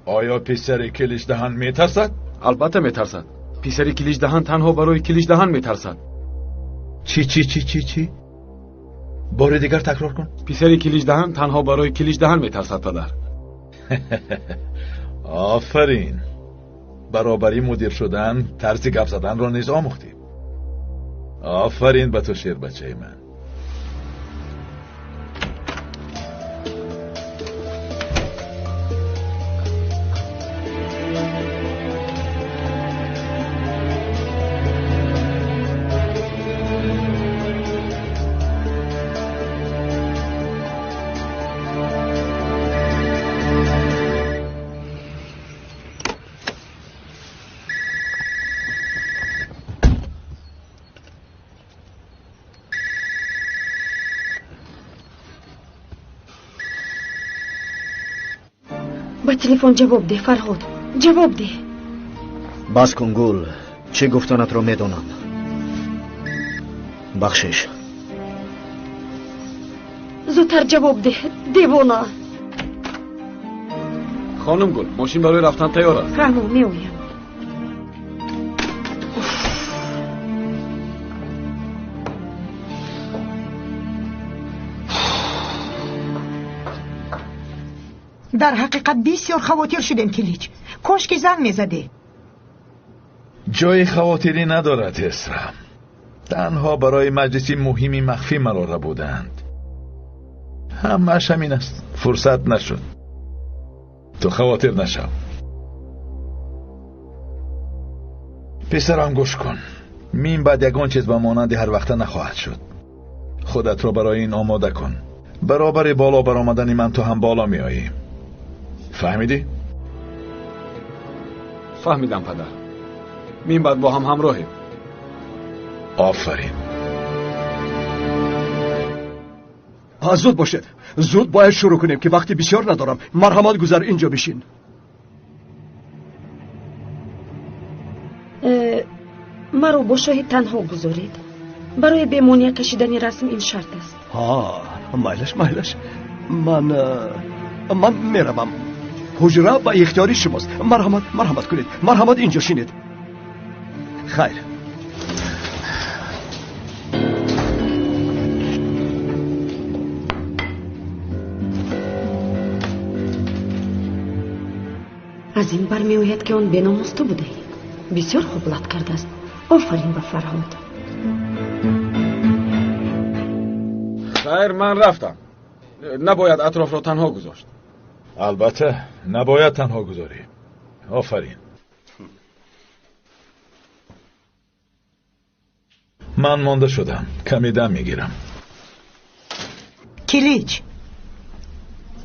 Оё писари Киличдаҳан метарсад? Албатта метарсад. Писари Киличдаҳан танҳо барои Киличдаҳан метарсад. Чӣ, чӣ, чӣ, чӣ, чӣ? Бори дигар такрор кун. Писари Киличдаҳан танҳо барои Киличдаҳан метарсад, падар. Офарин. Баробари мудир шудан, тарзи гап заданро низ омӯхтӣ. Офарин ба ту, шербачаи ман. Ба телефон ҷавоб деҳ, Фарҳод, ҷавоб деҳ. Бас кун, Гул, чӣ гуфтанатро медонам. Бахшиш. Зудтар ҷавоб деҳ, девона. Хонум Гул, мошин барои рафтан тайёр аст. Раҳмо, меоям. Дар ҳақиқат бисёр хавотир шудем, Килич. Кошки занг мезадӣ. Ҷои хавотирӣ надорад, Эсра. Танҳо барои маҷлиси муҳими махфӣ маро рабуданд. Ҳамааш ҳамин аст. Фурсат нашуд. Ту хавотир нашав. Писарам, гӯш кун. Мин баъд ягон чиз ба монанди ҳар вақта нахоҳад шуд. Худатро барои ин омода кун. Баробари боло баромадани ман ту ҳам боло меоӣ. Фаҳмидӣ? Фаҳмидам, падар. Мин баъд бо ҳам ҳамроҳем. Офарин. Зуд бошед. Зуд бояд шурӯъ кунем, ки вақти бисёр надорам. Марҳамат, гузар, инҷо бишин. Маро бо шоҳид танҳо гузоред. Барои бемония кашидани расм ин шарт аст. Майлаш, майлаш. Ман меравам. Ҳуҷра ба ихтиёри шумост. Марҳамат, марҳамат кунед. Марҳамат, инҷо шинед. Хайр. Аз ин бармеояд, ки он беномус ту будаӣ. Бисёр хуб лат кардааст. Офарин ба Фарҳод. Хайр, ман рафтам. Набояд атрофро танҳо гузошт. Албатта, набояд танҳо гузорӣ. Офарин. Ман монда шудам. Каме дам мегирам. Килич,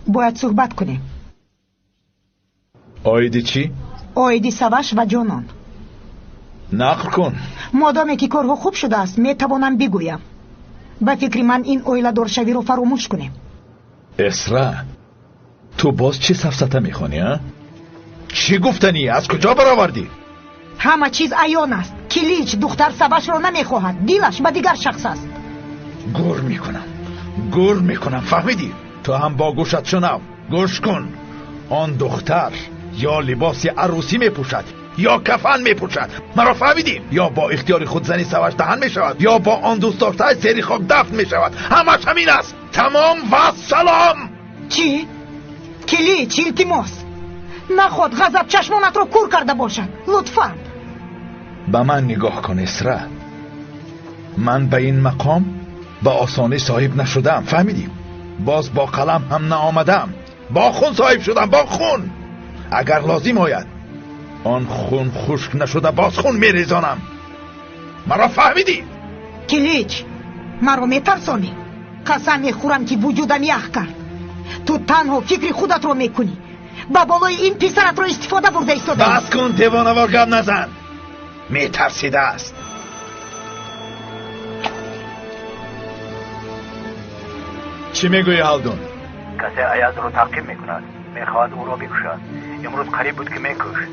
бояд суҳбат кунем. Оиди чӣ? Оиди Саваш ва Ҷонон. Нақл кун. Модоме ки корҳо хуб шудааст, метавонам бигӯям. Ба фикри ман ин оиладоршавиро фаромӯш кунем. Эсра, ту боз чӣ сафсата мехонӣ, а? Чӣ гуфтанӣ? Аз куҷо баровардӣ? Ҳама чиз аён аст. Килич духтар Савашро намехоҳад. Дилаш ба дигар шахс аст. Гур мекунам, гур мекунам, фаҳмидӣ? Ту ҳам бо гӯшат шунав. Гӯш кун. Он духтар ё либоси арӯсӣ мепӯшад, ё кафан мепӯшад. Маро фаҳмидӣ? Ё бо ихтиёри худ зани Саваш даҳан мешавад, ё бо он дӯст доштааш зери хок дафн мешавад. Ҳамаш ҳамин аст. Тамом ва салом. Чӣ? Килич, илтимос, наход ғазаб чашмонатро кур карда бошад. Лутфан. Ба ман нигоҳ кун, Эсра. Ман ба ин мақом ба осонӣ соҳиб нашудам, фаҳмидӣ? Боз бо қалам ҳам наомадам. Бо хун соҳиб шудам, бо хун. Агар лозим ояд, он хун хушк нашуда боз хун мерезонам. Маро фаҳмидӣ? Килич, маро метарсонӣ? Қасам мехӯрам, ки вуҷудам ях кард. Ту танҳо фикри худатро мекунӣ. Ба болои ин писаратро истифода бурда истодаӣ. Бас кун, девонавор гап назан. Метарсидааст. Чӣ мегӯӣ, Ҳалдун? Касе Аязро таъқиб мекунад, мехоҳад ӯро бикушад. Имрӯз қариб буд, ки мекушт.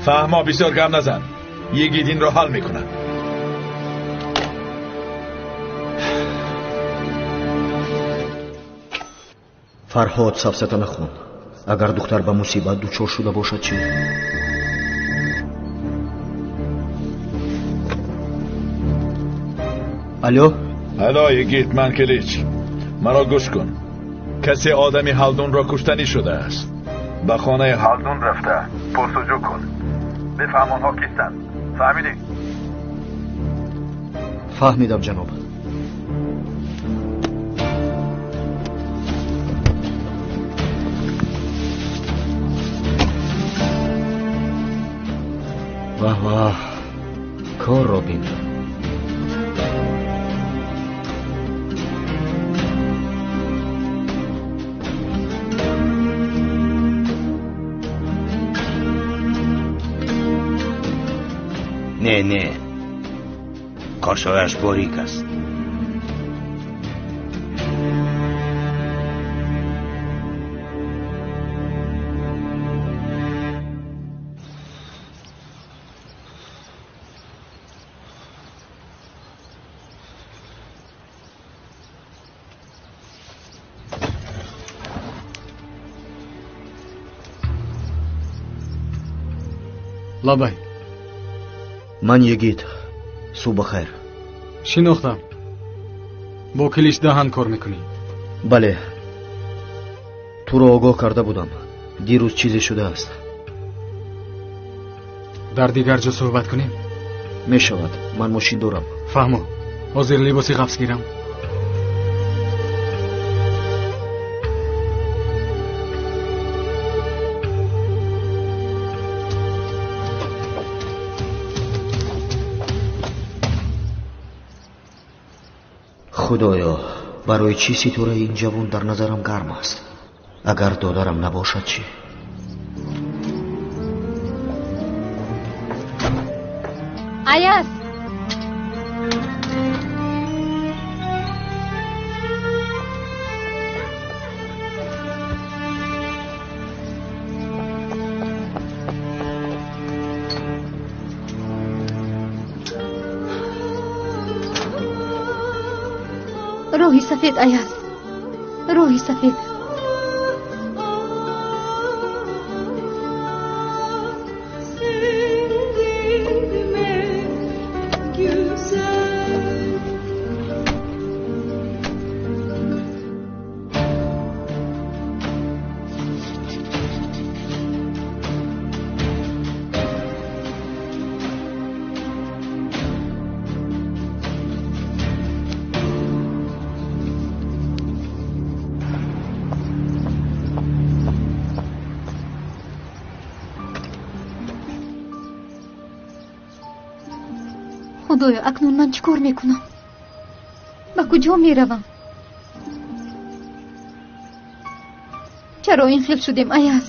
Фаҳмо, бисёр гап назан. Йигит инро ҳал мекунад. Фарҳод, сафсата нахон. Агар духтар ба мусибат дучор шуда бошад чӣ? Алло? Алло, йигит, ман Килич. Маро гӯш кун. Касе одами Ҳалдунро куштанӣ шудааст. Ба хонаи Ҳалдун рафта пурсуҷӯ кун. Бифаҳм онҳо кистанд. Фаҳмидӣ? Фаҳмидам, ҷаноб. Ваҳ ваҳ, корро бин. Не, не, қошояш борик аст. Лабай. Ман йигит. Субҳ бахайр. Шинохтам. Бо Килич даҳан кор мекунӣ? Бале. Туро огоҳ карда будам. Дирӯз чизе шудааст. Дар дигар ҷо суҳбат кунем? Мешавад. Ман мошин дорам. Фаҳмо. Ҳозир либоси ғафс гирам. Худоё, барои чӣ ситораи ин ҷавон дар назарам гарм аст? Агар додарам набошад чӣ? Аяз! Роҳи сафед, Аяз, роҳи сафед. Худоё, акнун ман чӣ кор мекунам? Ба куҷо меравам? Чаро ин хел шудем, Аяз?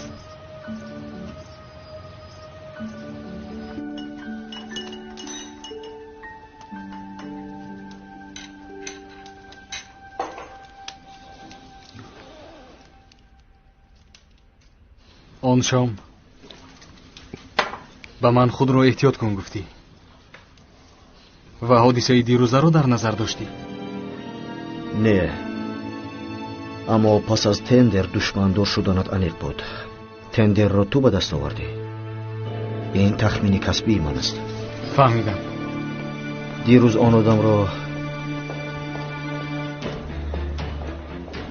Он шом ба ман худро эҳтиёт кун гуфтӣ ва ҳодисаи дирӯзаро дар назар доштӣ? Не, аммо пас аз тендер душмандор шуданат аниқ буд. Тендерро ту ба даст овардӣ. Ин тахмини касбии ман аст. Фаҳмидам. Дирӯз он одамро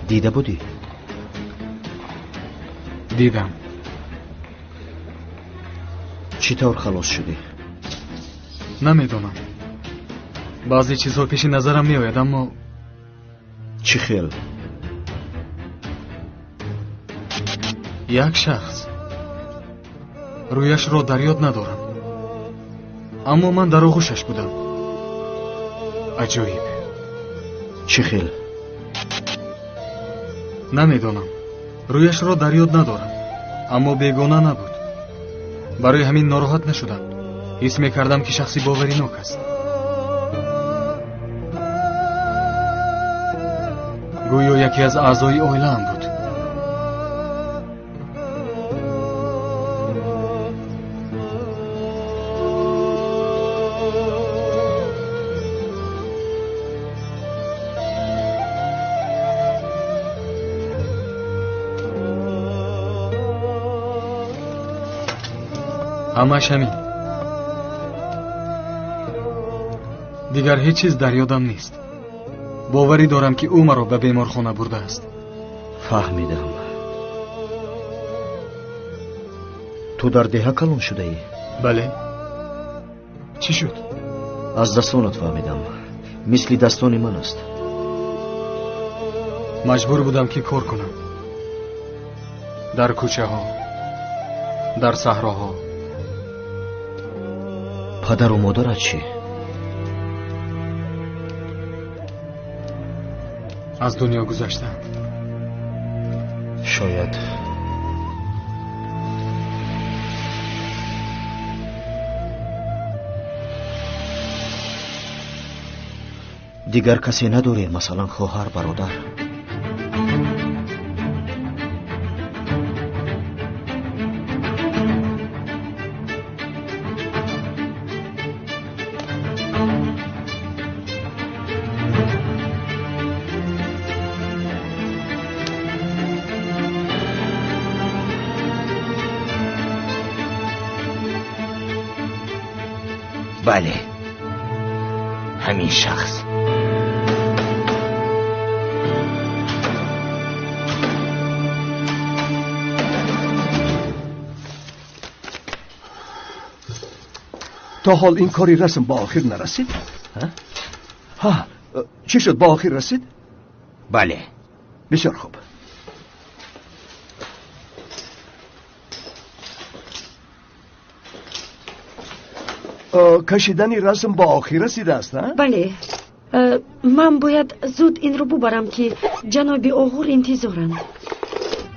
дида будӣ? Дидам. Чӣ тавр халос шудӣ? Намедонам. Баъзе чизҳо пеши назарам меояд, аммо чӣ хел? Як шахс Рӯяшро дар ёд надорам, аммо ман дар оғӯшаш будам. Аҷоиб. Чӣ хел? Намедонам, рӯяшро дар ёд надорам, аммо бегона набуд. Барои ҳамин нороҳат нашудам. Ҳис мекардам, ки шахси боваринок аст. Гӯё яке аз аъзои оилаам буд. Ҳамаш ҳамин. Дигар ҳеҷ чиз дар ёдам нест. Боварӣ дорам, ки ӯ маро ба беморхона бурдааст. Фаҳмидам. Ту дар деҳа калон шудаӣ? Бале. Чӣ шуд? Аз дастонат фаҳмидам. Мисли дастони ман аст. Маҷбур будам, ки кор кунам. Дар кӯчаҳо, дар саҳроҳо. Падару модарат чӣ? Аз дунё гузаштанд. Шояд дигар касе надорӣ, масалан хоҳар, бародар? Бале, ҳамин шахс. То ҳол ин кори расм ба охир нарасид? Ҳа, чӣ шуд, ба охир расид? Бале. Бисёр хуб. Кашидани расм ба охир расидааст? Бале, ман бояд зуд инро бубарам, ки ҷаноби Оғур интизоранд.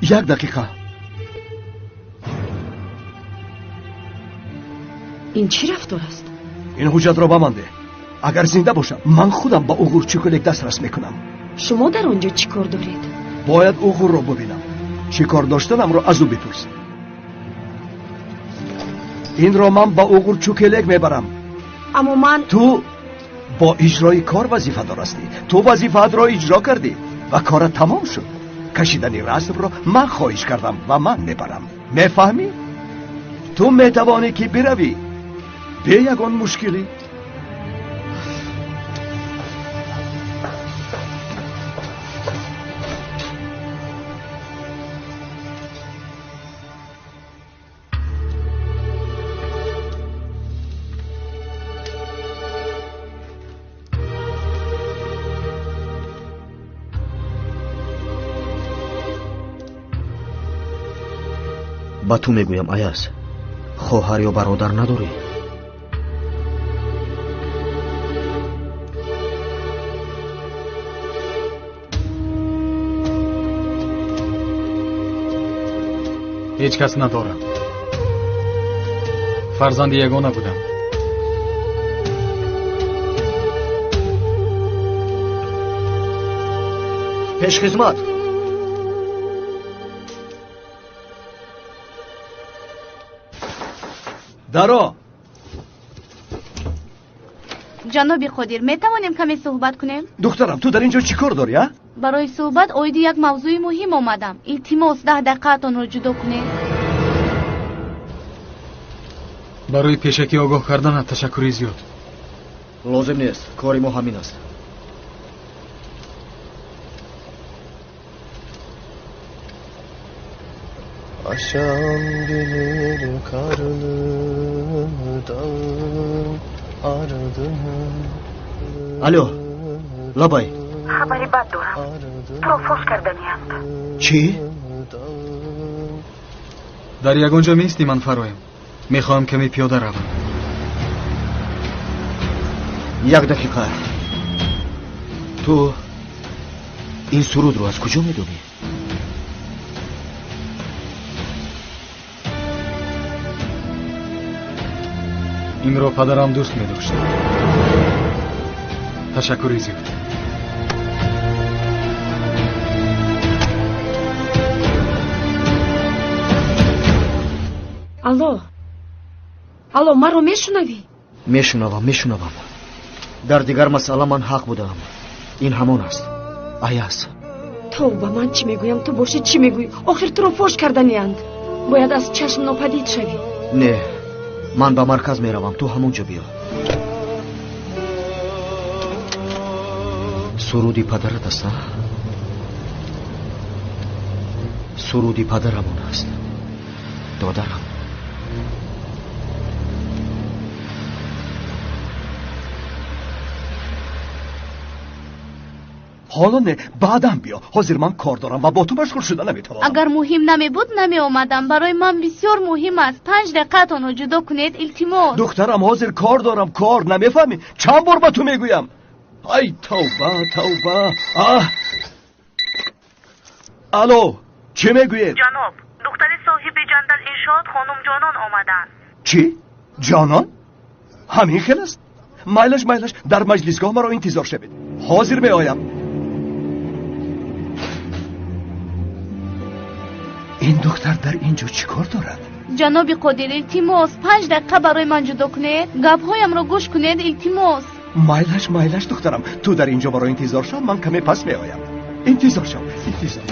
Як дақиқа. Ин чӣ рафтор аст? Ин ҳуҷҷатро ба ман деҳ. Агар зинда бошам, ман худам ба Уғур Чукулек дастрас мекунам. Шумо дар он ҷо чӣ кор доред? Бояд Уғурро бубинам. Чӣ кор доштанамро аз ӯ бипурс. Инро ман ба Уғур Чукелек мебарам. Аммо ман... Ту бо иҷрои кор вазифадор ҳастӣ. Ту вазифаатро иҷро кардӣ ва корат тамом шуд. Кашидани расмро ман хоҳиш кардам ва ман мебарам. Мефаҳмӣ? Ту метавонӣ, ки биравӣ бе ягон мушкилӣ. Ба ту мегӯям, Аяз, хоҳар ё бародар надорӣ? Ҳеҷ кас надорам. Фарзанди ягона будам. Пешхизмат! Даро! Ҷаноби Қодир, метавонем каме суҳбат кунем? Духтарам, ту дар ин ҷо чӣ кор дорӣ, а? Барои суҳбат оиди як мавзӯи муҳим омадам. Илтимос, 10 дақиқаатонро ҷудо кунед. Барои пешакӣ огоҳ карданат ташаккури зиёд. Лозим нест, кори мо ҳамин аст. Akşam gelir karlı dağın ardından. Алло, лабай. Хабари бад дорам. Туро фош карданианд. Чӣ? Дар ягон ҷо меистӣ, ман фароям. Мехоҳам каме пиёда равам. Як дақиқа. Ту ин сурудро аз куҷо медонӣ? Инро падарам дӯст медошт. Ташаккури зиёд. Алло, алло, маро мешунавӣ? Мешунавам, мешунавам. Дар дигар масъала ман ҳақ будам. Ин ҳамон аст. Аяз. Тавба, ман чӣ мегӯям, ту бошӣ чӣ мегӯӣ? Охир туро фош карданианд. Бояд аз чашм нопадид шавӣ. Не, ман ба марказ меравам, ту ҳамон ҷо биё. Суруди падарат аст, а? Суруди падарамон аст. Додарам. Ҳоло не, баъдан биё. Ҳозир ман кор дорам ва бо ту машғул шуда наметавонам. Агар муҳим намебуд, намеомадам. Барои ман бисёр муҳим аст. 5 дақиқаатонро ҷудо кунед, илтимос. Духтарам, ҳозир кор дорам, кор. Намефаҳмӣ? Чанд бор ба ту мегӯям? Ай, тавба, тавба. Аҳ! Алло, чӣ мегӯед? Ҷаноб, духтари соҳиби ҷандал иншоот хонум Ҷонон омаданд. Чӣ? Ҷонон? Ҳамин хел аст? Майлаш, майлаш, дар маҷлисгоҳ маро интизор шавед. Ҳозир меоям. Ин духтар дар ин ҷо чӣ кор дорад? Ҷаноби Қодир, илтимос, 5 дақиқа барои ман ҷудо кунед. Гапҳоямро гӯш кунед, илтимос. Майлаш, майлаш, духтарам, ту дар ин ҷо маро интизор шав, ман каме пас меоям. Интизор шав, интизор.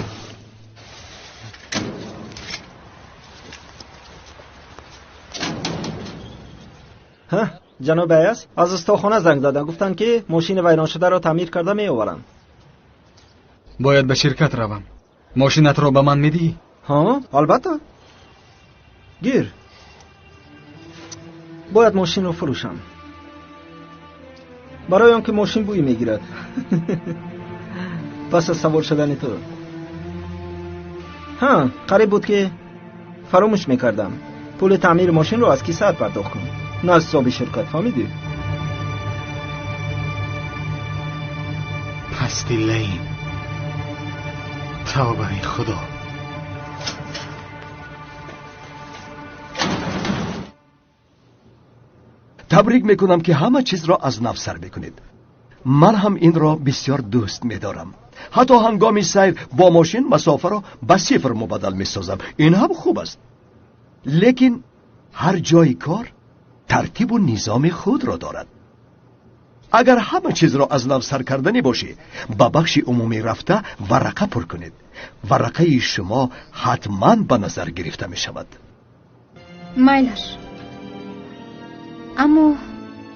Ҳа, ҷаноби Аяз, аз устохона занг заданд, гуфтанд ки мошини вайроншударо таъмир карда меоваранд. Бояд ба ширкат равам. Мошинатро ба ман медиҳӣ? Ҳа, албатта. Гир. Бояд мошинро фурӯшам. Барои он ки мошин бӯй мегирад. Пас аз савор шудани ту. Ҳа, қариб буд ки фаромӯш мекардам. Пули таъмири мошинро аз кисаат пардохт кун, на аз ҳисоби ширкат, фаҳмидӣ? Пасти лаим. Тавбаи Худо. Табрик мекунам ки ҳама чизро аз нав сар мекунед. Ман ҳам инро бисёр дӯст медорам. Ҳатто ҳангоми сайр бо мошин масофаро ба сифр мубаддал месозам. Ин ҳам хуб аст. Лекин ҳар ҷои кор тартибу низоми худро дорад. Агар ҳама чизро аз нав сар карданӣ бошӣ, ба бахши умумӣ рафта варақа пур кунед. Варақаи шумо ҳатман ба назар гирифта мешавад. Майлаш. Аммо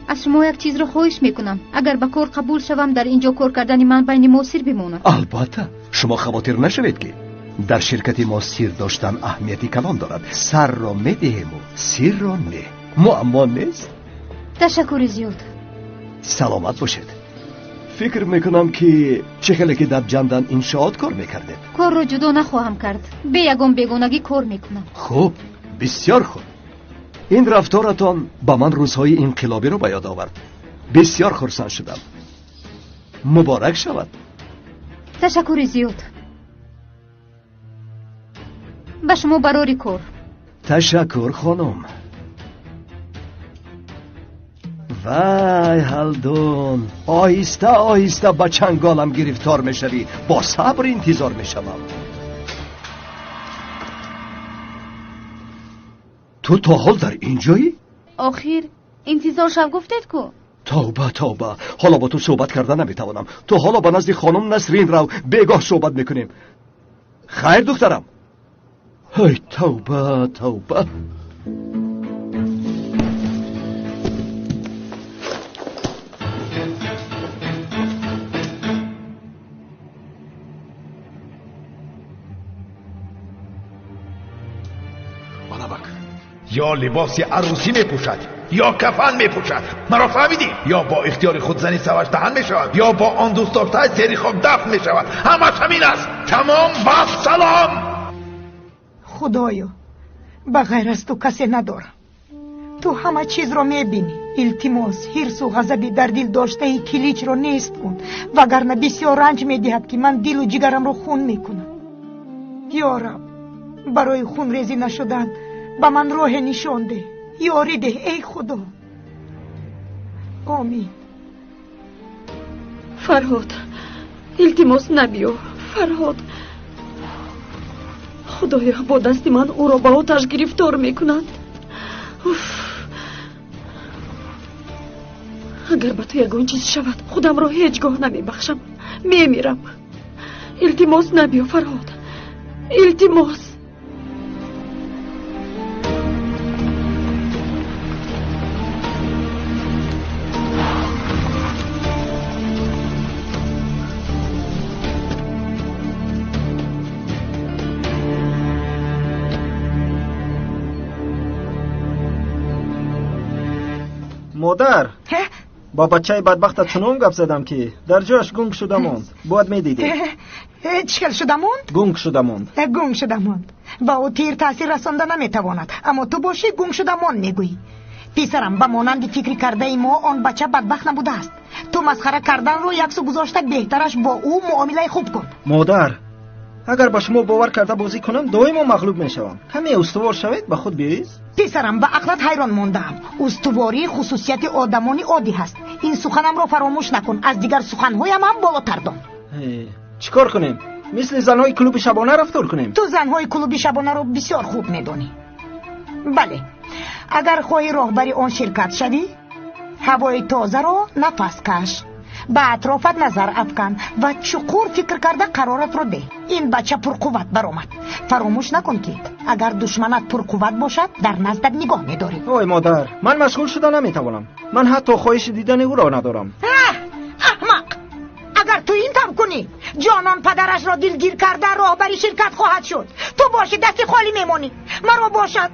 аз шумо як чизро хоҳиш мекунам. Агар ба кор қабул шавам, дар ин ҷо кор кардани ман байни мо сир бимонад. Албатта, шумо хавотир нашавед ки дар ширкати мо сир доштан аҳамияти калон дорад. Сарро медиҳему сирро не. Муаммо нест. Ташаккури зиёд. Саломат бошед. Фикр мекунам ки чӣ хеле ки дар ҷандан иншоот кор мекардед. Корро ҷудо нахоҳам кард. Бе ягон бегонагӣ кор мекунам. Хуб, бисёр хуб. Ин рафторатон ба ман рӯзҳои инқилобиро ба ёд овард. Бисёр хурсанд шудам. Муборак шавад. Ташаккури зиёд. Ба шумо барори кор. Ташаккур, хонум. Вай, ҳалдун, оҳиста оҳиста ба чанголам гирифтор мешавӣ. Бо сабр интизор мешавам. Ту то ҳол дар ин ҷоӣ? Охир интизор шав гуфтед ку? Тавба, тавба, ҳоло бо ту суҳбат карда наметавонам. Ту ҳоло ба назди хонум Насрин рав, бегоҳ суҳбат мекунем. Хайр, духтарам. Ҳай, тавба, тавба. Ё либоси арӯсӣ мепӯшад, ё кафан мепӯшад. Маро фаҳмидӣ? Ё бо ихтиёри худ зани саваш даҳан мешавад, ё бо он дӯст доштааш зери хок дафн мешавад. Ҳамаш ҳамин аст. Тамом, вассалом. Худоё, ба ғайр аз ту касе надорам. Ту ҳама чизро мебинӣ. Илтимос, ҳирсу ғазаби дар дил доштаи Киличро нест кун, вагарна бисёр ранҷ медиҳад, ки ман дилу ҷигарамро хун мекунам. Ё Раб, барои хунрезӣ нашудан ба ман роҳе нишон деҳ, ёрӣ деҳ, эй Худо. Омин. Фарҳод, илтимос набиё. Фарҳод, Худоё, бо дасти ман ӯро ба оташ гирифтор мекунанд. Уф! Агар ба ту ягон чиз шавад, худамро ҳеҷ гоҳ намебахшам, мемирам. Илтимос набиё, Фарҳод, илтимос. Модар, ба бачаи бадбахта чунон гап задам, ки дар ҷояш гунг шуда монд. Бояд медидед. Чӣ хел шуда монд? Гунг шуда монд. Гунг шуда монд. Ба ӯ тир таъсир расонда наметавонад, аммо ту бошӣ гунг шуда монд мегӯӣ. Писарам, ба монанди фикри кардаи мо он бача бадбахт набудааст. Ту масхара карданро яксу гузошта беҳтараш бо ӯ муомилаи хуб кун. Модар, агар ба шумо бовар карда бозӣ кунам, доимо мағлуб мешавам. Каме устувор шавед, ба худ биёед. Писарам, ба ақлат ҳайрон мондаам. Устуворӣ хусусияти одамони оддӣ ҳаст. Ин суханамро фаромӯш накун, аз дигар суханҳоям ҳам болотар дон. Чӣ кор кунем? Мисли занҳои клуби шабона рафтор кунем? Ту занҳои клуби шабонаро бисёр хуб медонӣ. Бале, агар хоҳӣ роҳбари он ширкат шавӣ, ҳавои тозаро нафас каш, ба атрофат назар афкан ва чуқур фикр карда қароратро деҳ. Ин бача пурқувват баромад. Фаромӯш накун, ки агар душманат пурқувват бошад, дар наздат нигоҳ медорӣ. Ой модар, ман машғул шуда наметавонам. Ман ҳатто хоҳиши дидани ӯро надорам. Аҳмақ! Агар ту ин тавр кунӣ, ҷонон падарашро дилгир карда роҳбари ширкат хоҳад шуд. Ту бошӣ дасти холӣ мемонӣ. Маро бошад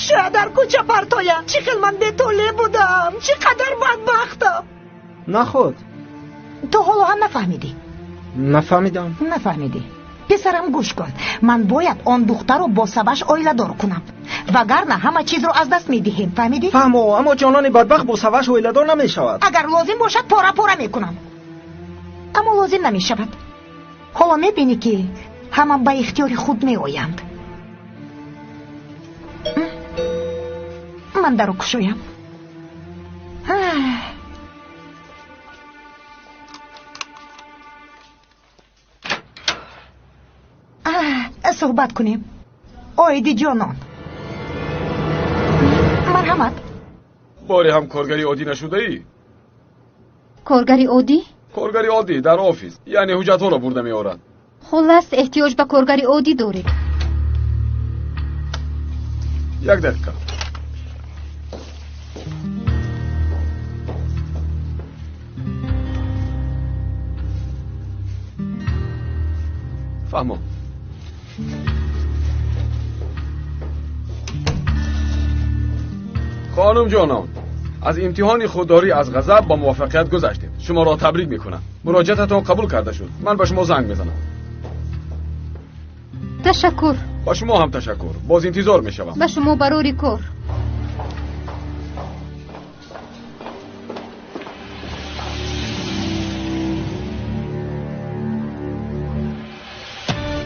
шояд дар кӯча партоянд. Чӣ хел ман бетоле будам, чӣ қадар бадбахтам. Наход, ту ҳоло ҳам нафаҳмидӣ. Нафаҳмидам. Нафаҳмидӣ. Писарам, гӯш кун. Ман бояд он духтарро бо Саваш оиладор кунам, вагарна ҳама чизро аз даст медиҳем. Фаҳмидӣ? Фаҳмо, аммо ҷонони бадбахт бо Саваш оиладор намешавад. Агар лозим бошад, пора пора мекунам, аммо лозим намешавад. Ҳоло мебинӣ, ки ҳама ба ихтиёри худ меоянд. Ман даро кушоям. Суҳбат кунем оиди ҷонон. Марҳамат. Боре ҳам коргари оддӣ нашудаӣ? Коргари оддӣ? Коргари оддӣ дар офис, яъне ҳуҷҷатҳоро бурда меорад. Хуллас, эҳтиёҷ ба коргари оддӣ доред. Як дақиқа. Фаҳмо. Хонум ҷонон, аз имтиҳони худдорӣ аз ғазаб бо муваффақият гузаштед. Шуморо табрик мекунам. Муроҷиататон қабул карда шуд. Ман ба шумо занг мезанам. Ташаккур. Ба шумо ҳам ташаккур. Боз интизор мешавам. Ба шумо барори кор.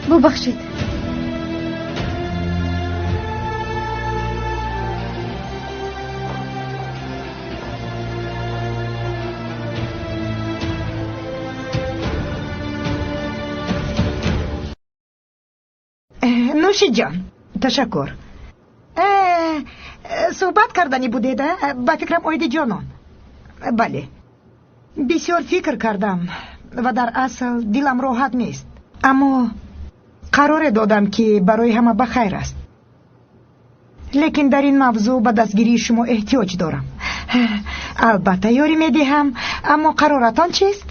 Бубахшед. Нӯшиҷон, ташаккур. Суҳбат карданӣ будед, ба фикрам, оиди ҷонон. Бале, бисёр фикр кардам ва дар асл дилам роҳат нест, аммо қароре додам, ки барои ҳама ба хайр аст. Лекин дар ин мавзӯъ ба дастгирии шумо эҳтиёҷ дорам. Албатта ёрӣ медиҳам, аммо қароратон чист?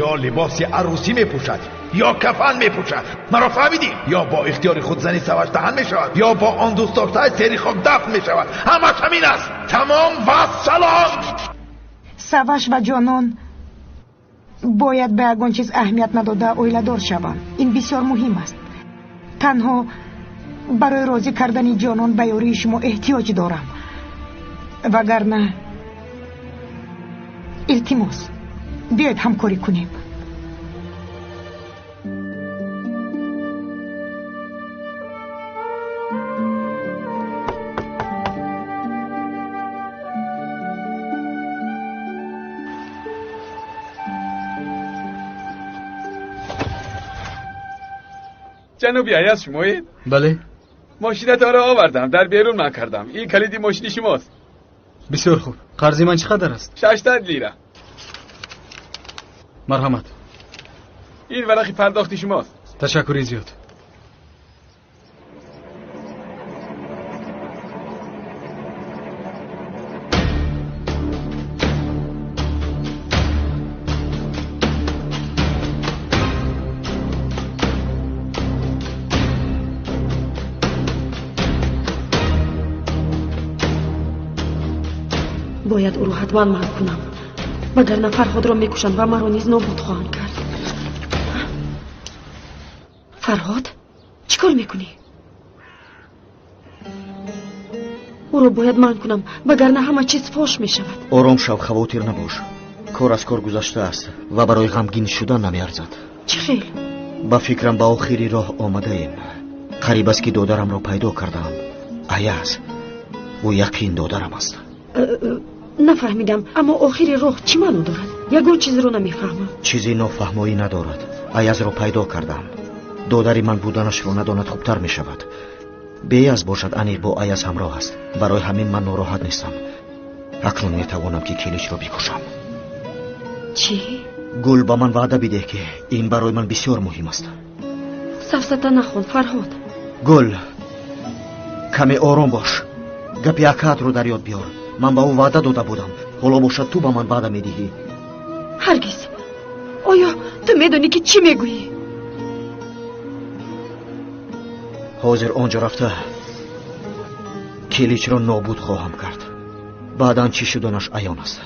Ё либоси арӯсӣ мепӯшад, ё кафан мепӯшад. Маро фаҳмидӣ? Ё бо ихтиёри худ зани Саваш даҳан мешавад, ё бо он дӯст доштааш зери хок дафн мешавад. Ҳамаш ҳамин аст. Тамом ва салом. Саваш ва ҷонон бояд ба ягон чиз аҳамият надода оиладор шаванд. Ин бисёр муҳим аст. Танҳо Барои розӣ кардани ҷонон ба ёрии шумо эҳтиёҷ дорам. Вагарна илтимос, биёед ҳамкорӣ кунем. Ҷаноби Аяз шумоед? Бале. Мошинатонро овардам, дар берун ман кардам. Ин калиди мошини шумост. Бисёр хуб. Қарзи ман чӣ қадар аст? 600 лира. Марҳамат. Ин варақи пардохти шумост. Ташаккури зиёд. Бояд ӯро ҳатман манъ кунам, вагарна Фарҳодро мекушанд ва маро низ нобуд хоҳанд кард. Фарҳод, чӣ кор мекунӣ? Ӯро бояд манъ кунам, вагарна ҳама чиз фош мешавад. Ором шав, хавотир набош. Кор аз кор гузаштааст ва барои ғамгин шудан намеарзад. Чӣ хел? Ба фикрам ба охири роҳ омадаем. Қариб аст ки додарамро пайдо кардаам. Аяз, ӯ яқин додарам аст. Нафаҳмидам, аммо охири роҳ чӣ маъно дорад? Ягон чизро намефаҳмам. Чизи нофаҳмоӣ надорад. Аязро пайдо кардам. Додари ман буданашро надонад хубтар мешавад. Беяз бошад, аниқ бо Аяз ҳамроҳ аст. Барои ҳамин ман нороҳат нестам. Акнун метавонам ки Киличро бикушам. Чӣ? Гул, ба ман ваъда бидеҳ, ки ин барои ман бисёр муҳим аст. Сафсата нахон, Фарҳод. Гул, каме ором бош. Гапи акаатро дар ёд биёр. Ман ба ӯ ваъда дода будам. Ҳоло бошад ту ба ман ваъда медиҳӣ. Ҳаргиз. Оё ту медонӣ ки чӣ мегӯӣ? Ҳозир он ҷо рафта Киличро нобуд хоҳам кард. Баъдан чӣ шуданаш аён аст.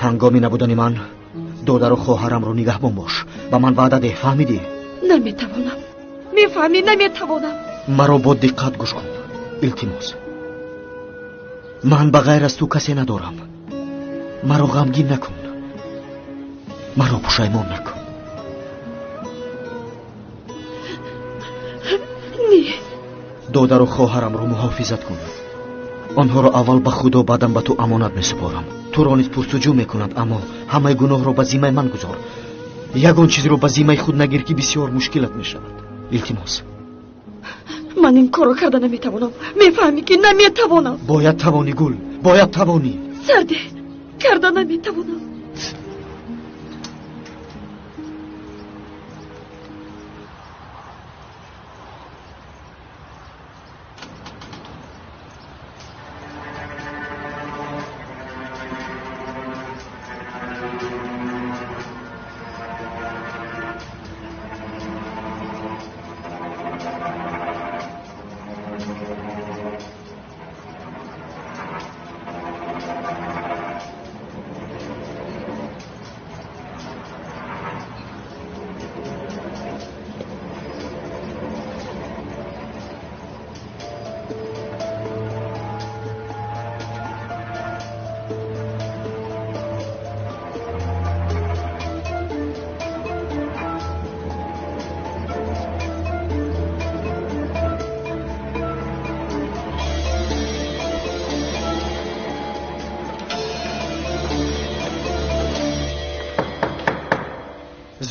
Ҳангоми набудани ман додару хоҳарамро нигаҳбон бош. Ба ман ваъда деҳ, фаҳмидӣ? Наметавонам. Мефаҳмӣ, наметавонам. Маро бо диққат гӯш кун, илтимос. Ман ба ғайр аз ту касе надорам. Маро ғамгин накун. Маро пушаймон накун. Не. Додару хоҳарамро муҳофизат кун. Онҳоро аввал ба Худо, баъдан ба ту амонат месупорам. Туро низ пурсуҷӯ мекунанд, аммо ҳамаи гуноҳро ба зиммаи ман гузор. Ягон чизро ба зиммаи худ нагир, ки бисёр мушкилат мешавад. Илтимос. Ман ин корро карда наметавонам. Мефаҳмӣ ки наметавонам. Бояд тавонӣ, Гул, бояд тавонӣ. Сарде, карда наметавонам.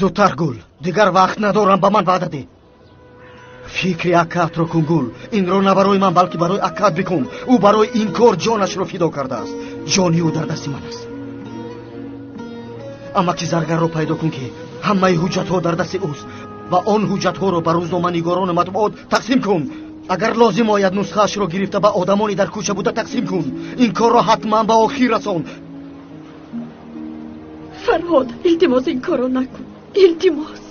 Зудтар, Гул, дигар вақт надорам. Ба ман ваъда деҳ. Фикри акаатро кун, Гул. Инро на барои ман, балки барои акаат бикун. Ӯ барои ин кор ҷонашро фидо кардааст. Ҷони ӯ дар дасти ман аст. Амаки заргарро пайдо кун, ки ҳамаи ҳуҷҷатҳо дар дасти ӯст ва он ҳуҷҷатҳоро ба рӯзноманигорону матбуот тақсим кун. Агар лозим ояд, нусхаашро гирифта ба одамони дар кӯча буда тақсим кун. Ин корро ҳатман ба охир расон. Фарҳод, илтимос, ин корро накун. Илтимос.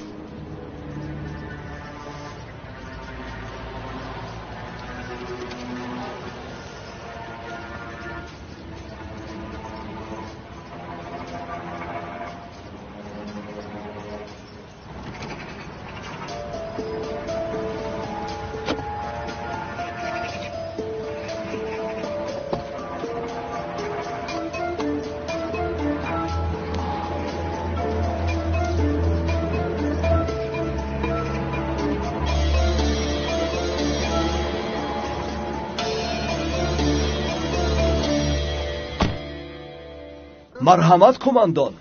Марҳамат, қумандон.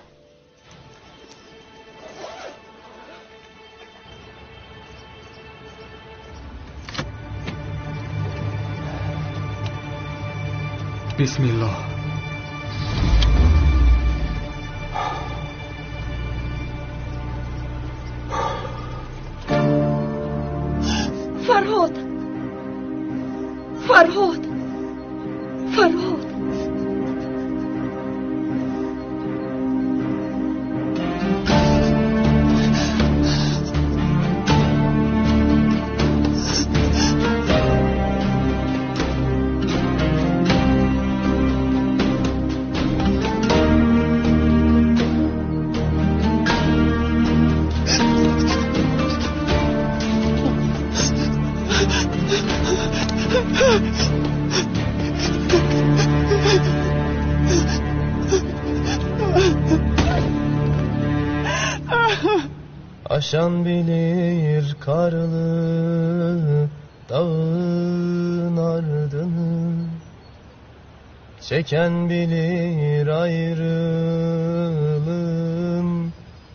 Бисмиллоҳ. Фарҳод, Фарҳод, Фарҳод. Aşan bilir karlı dağın ardını, çeken bilir ayrılığın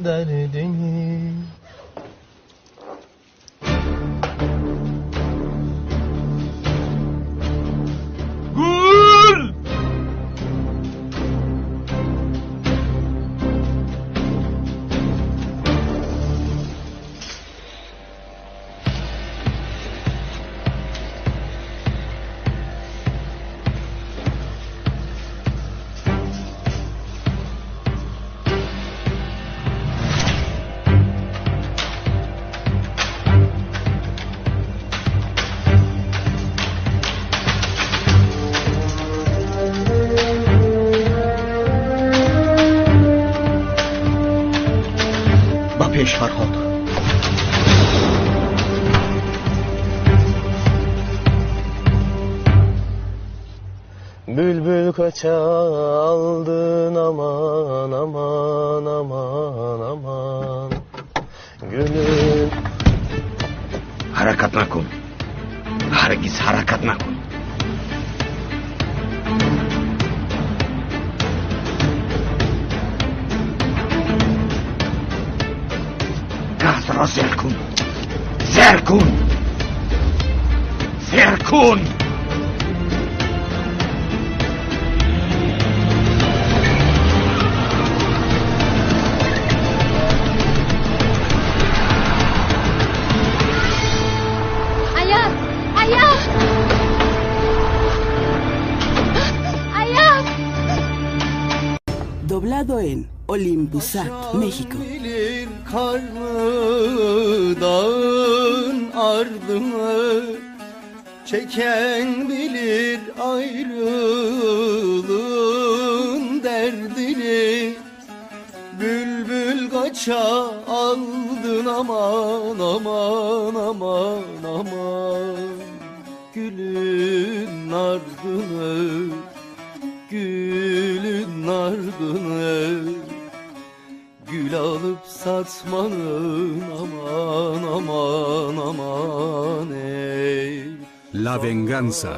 derdini. Gül! Ба пеш, Фарҳод. Bülbül kaça aldın aman aman aman aman. Gülüm. Ҳаракат накун, ҳаргиз ҳаракат накун. Газро зер кун, зер кун, зер кун. Ayaz! Ayaz! Ayaz! Doblado en Olympusat, México. Bilir karlı dağın ardını, çeken bilir ayrılığın derdini. Bülbül kaça aldın aman aman aman aman. Gülün ardını, gülün ardını. Gül alıp satmanın aman aman aman ey. La venganza.